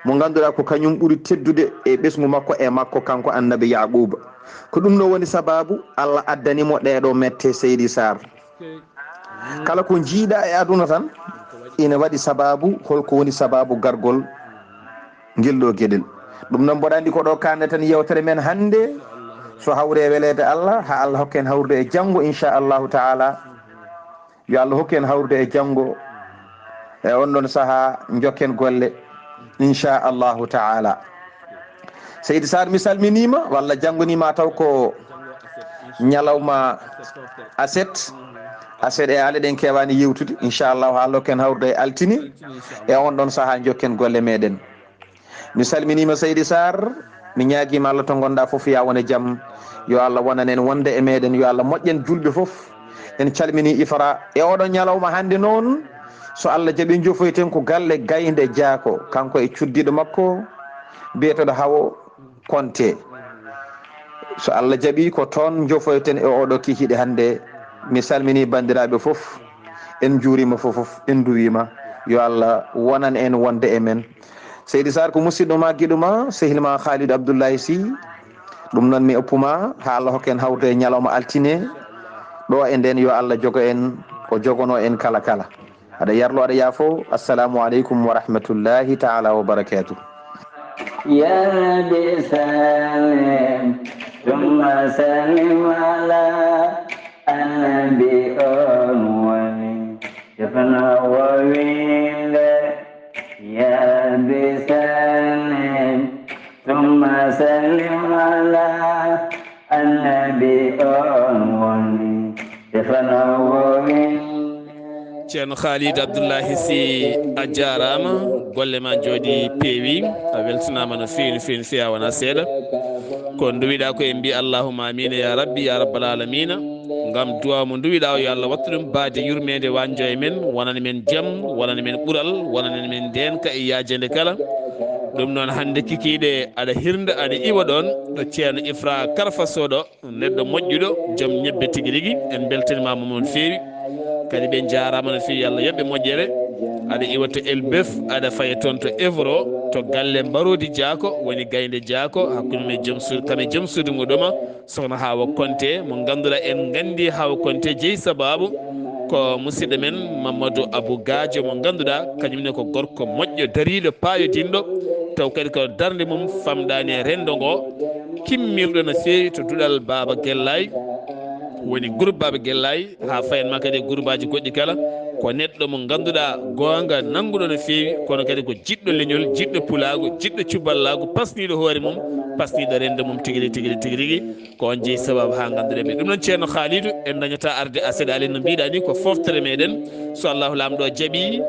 mo ngannduɗaa ko kañum ɓuri teddude e ɓesngu makko e makko, kanko Annabi Yaaquuba. Ko ɗum ɗo woni sabaabu Allah addani mo ɗeeɗo mette, Seydi Sarr. Kala ko njiiɗaa e aduna tan, ina waɗi sabaabu. Holko woni sabaabu gargol ngel ɗo geɗel? Ɗum noon, mboɗo anndi ko ɗo kaanɗen tan yewtere men hannde. So hawri e weleede Allah, haa Allah hokka en hawrude e janngo, inchallahu taala. Yo Allah hokku en hawrude e janngo. E on ɗon sahaa, njokken golle, inchallahu taala. Seydi Sarr, mi salminiima, walla janngo ni ma taw ko ñalawma aset. Aset e alet en keewaani yewtude. Inchallahu, haa lokken hawrude e altine. E on ɗon sahaa, njokken golle meɗen. Mi salminiima Seydi Sarr, mi ñaagiima Allah to ngonɗaa fof, yaa won e jam. Yo Allah wonan en wonde e meɗen, yo Allah moƴƴen julɓe fof. En calminii Ifra e oɗo ñalawma hannde noon. So Allah jaɓi, njofoyten ko galle Gaynde Jaako, kanko e cuddiiɗo makko biyeteeɗo Hawo Konte. So Allah jaɓi, ko toon njofoyten e oɗo kikiiɗe hannde. Mi salminii banndiraaɓe fof, en njuuriima fof, fof, en nduwiima. Yo Allah wonan en wonde e men. Seydi Sarr ko musidɗo ma, giɗo ma, sehil ma Khalid Abdoulaye Sy. Ɗum noon mi oppuma, haa Allah hokka en hawrude e ñalawma altine. Ɗo e nden, yo Allah jogo en ko jogono en kala kala. Aɗa yarlo, aɗa yaafo. Assalamu aleykum wa rahmatullahi taala wa barakatuh. Ya Rabbi sallim, thumma sallim ala annabi on woni. Defno wowinde, ya Rabbi sallim, thumma sallim ala annabi on woni. Defno wowinde. Ceerno Khalid Abdoulahi Sy, a jaaraama, golle ma njooɗi peewi, a weltanaama no feewi, no feewi, no feewi, a wonaa seeɗa. Ko nduwiɗaa ko en mbi allahumma amiin ya rabbi, ya rabbal alamina. Ngam du'a mo nduwiɗaa o, yo Allah wattu ɗum baade yurmeende, wanjo e men, wonani men jam, wonani men ɓural, wonani men ndeenka e yaajende kala. Ɗum noon hannde kikiiɗe aɗa hirnda, aɗa iwa ɗoon ɗo Ceerno Ifra Karfa Soɗo, neɗɗo moƴƴuɗo, joom ñebbe tigi rigi. En mbeltaniima mo no feewi. Kadi ɓe njaaraama no feewi, yo Allah yoɓ ɓe moƴƴere. Aɗa iwa to Elbeuf, aɗa faya toon to Evro, to galle Mbaroodi Jaako, woni Gaynde Jaako, hakkunde mum e joom suudu, kam e joom suudu muɗum. Sokhna Hawa Konte, mo ngannduɗaa en nganndi Hawa Konte jeyi sabaabu ko musidɗo men Mamadou Abou Gadio, mo ngannduɗaa kañum ne ko gorko moƴƴo, dariiɗo, paayodinɗo, taw kadi ko darnde mum famɗaani e renndo ngo, kimmirɗo no feewi to duɗal Baaba Gellaay, woni groupe Baaba Gellaay, haa fayan ma kadi e groupe aji goɗɗi kala. Ko neɗɗo mo ngannduɗaa goonga nannguɗo no feewi, kono kadi ko jiɗɗo leñol, jiɗɗo pulaagu, jiɗɗo cuballaagu, pasniiɗo hoore mum, pasniiɗo renndo mum tigi rigi, tigi rigi, tigi rigi. Ko on jeyi sababu haa ngannduɗen ɓe. Ɗum noon, Ceerno Khalidou, en dañataa arde aset, alaa no mbiɗaa ni, ko foftere meɗen. So Allahu Laamɗo jaɓi,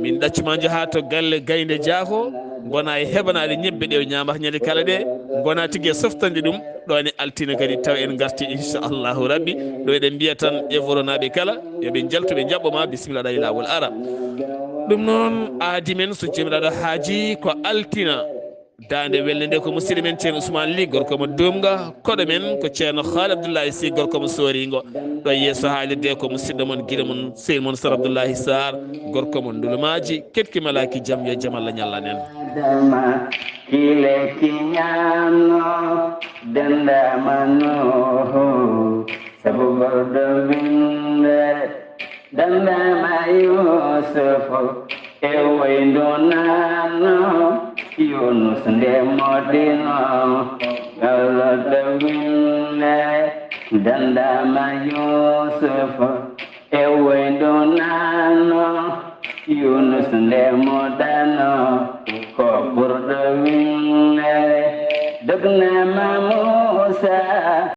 Min ɗaccuma njaha to galle Gaynde Jaako, ngona e heɓanaade ñebbe ɗe o ñaamata ñande kala ɗe, ngona tigi e softanɗe ɗum. Ɗo ne altine kadi taw en ngarti inchallahu rabbi. Ɗo eɗen mbiya tan e voronaaɓe kala, yo ɓe njaltu ɓe njaɓɓo ma, bisimilla ɗa e laawol ara. Ɗum noon aadi men so jomiraɗo haaji ko altina. Daande welde nde ko musidɗo men Ceerno Ousmane Ly, gorko mo Duumga, koɗo men ko Ceerno Haali Abdoulaye Sy, gorko mo Sooringo. Ɗo yeeso haalirde ko musidɗo mon, giɗo mon, sehil mon Sar Abdoulaye Sarr, gorko mo Ndulumaaji, keɗki malaaki jam, yo jam Allah ñallan en. Adama, kile kiñano, dendama Nuhu, sabu gordo winde. Dandama Yusufu e woyndu nano, Yunus nde modino, gawloɗo winde. Dandama Yusufu e woyndu nano, Yunus nde modano, ko ɓurɗo winde. Dognama Musa.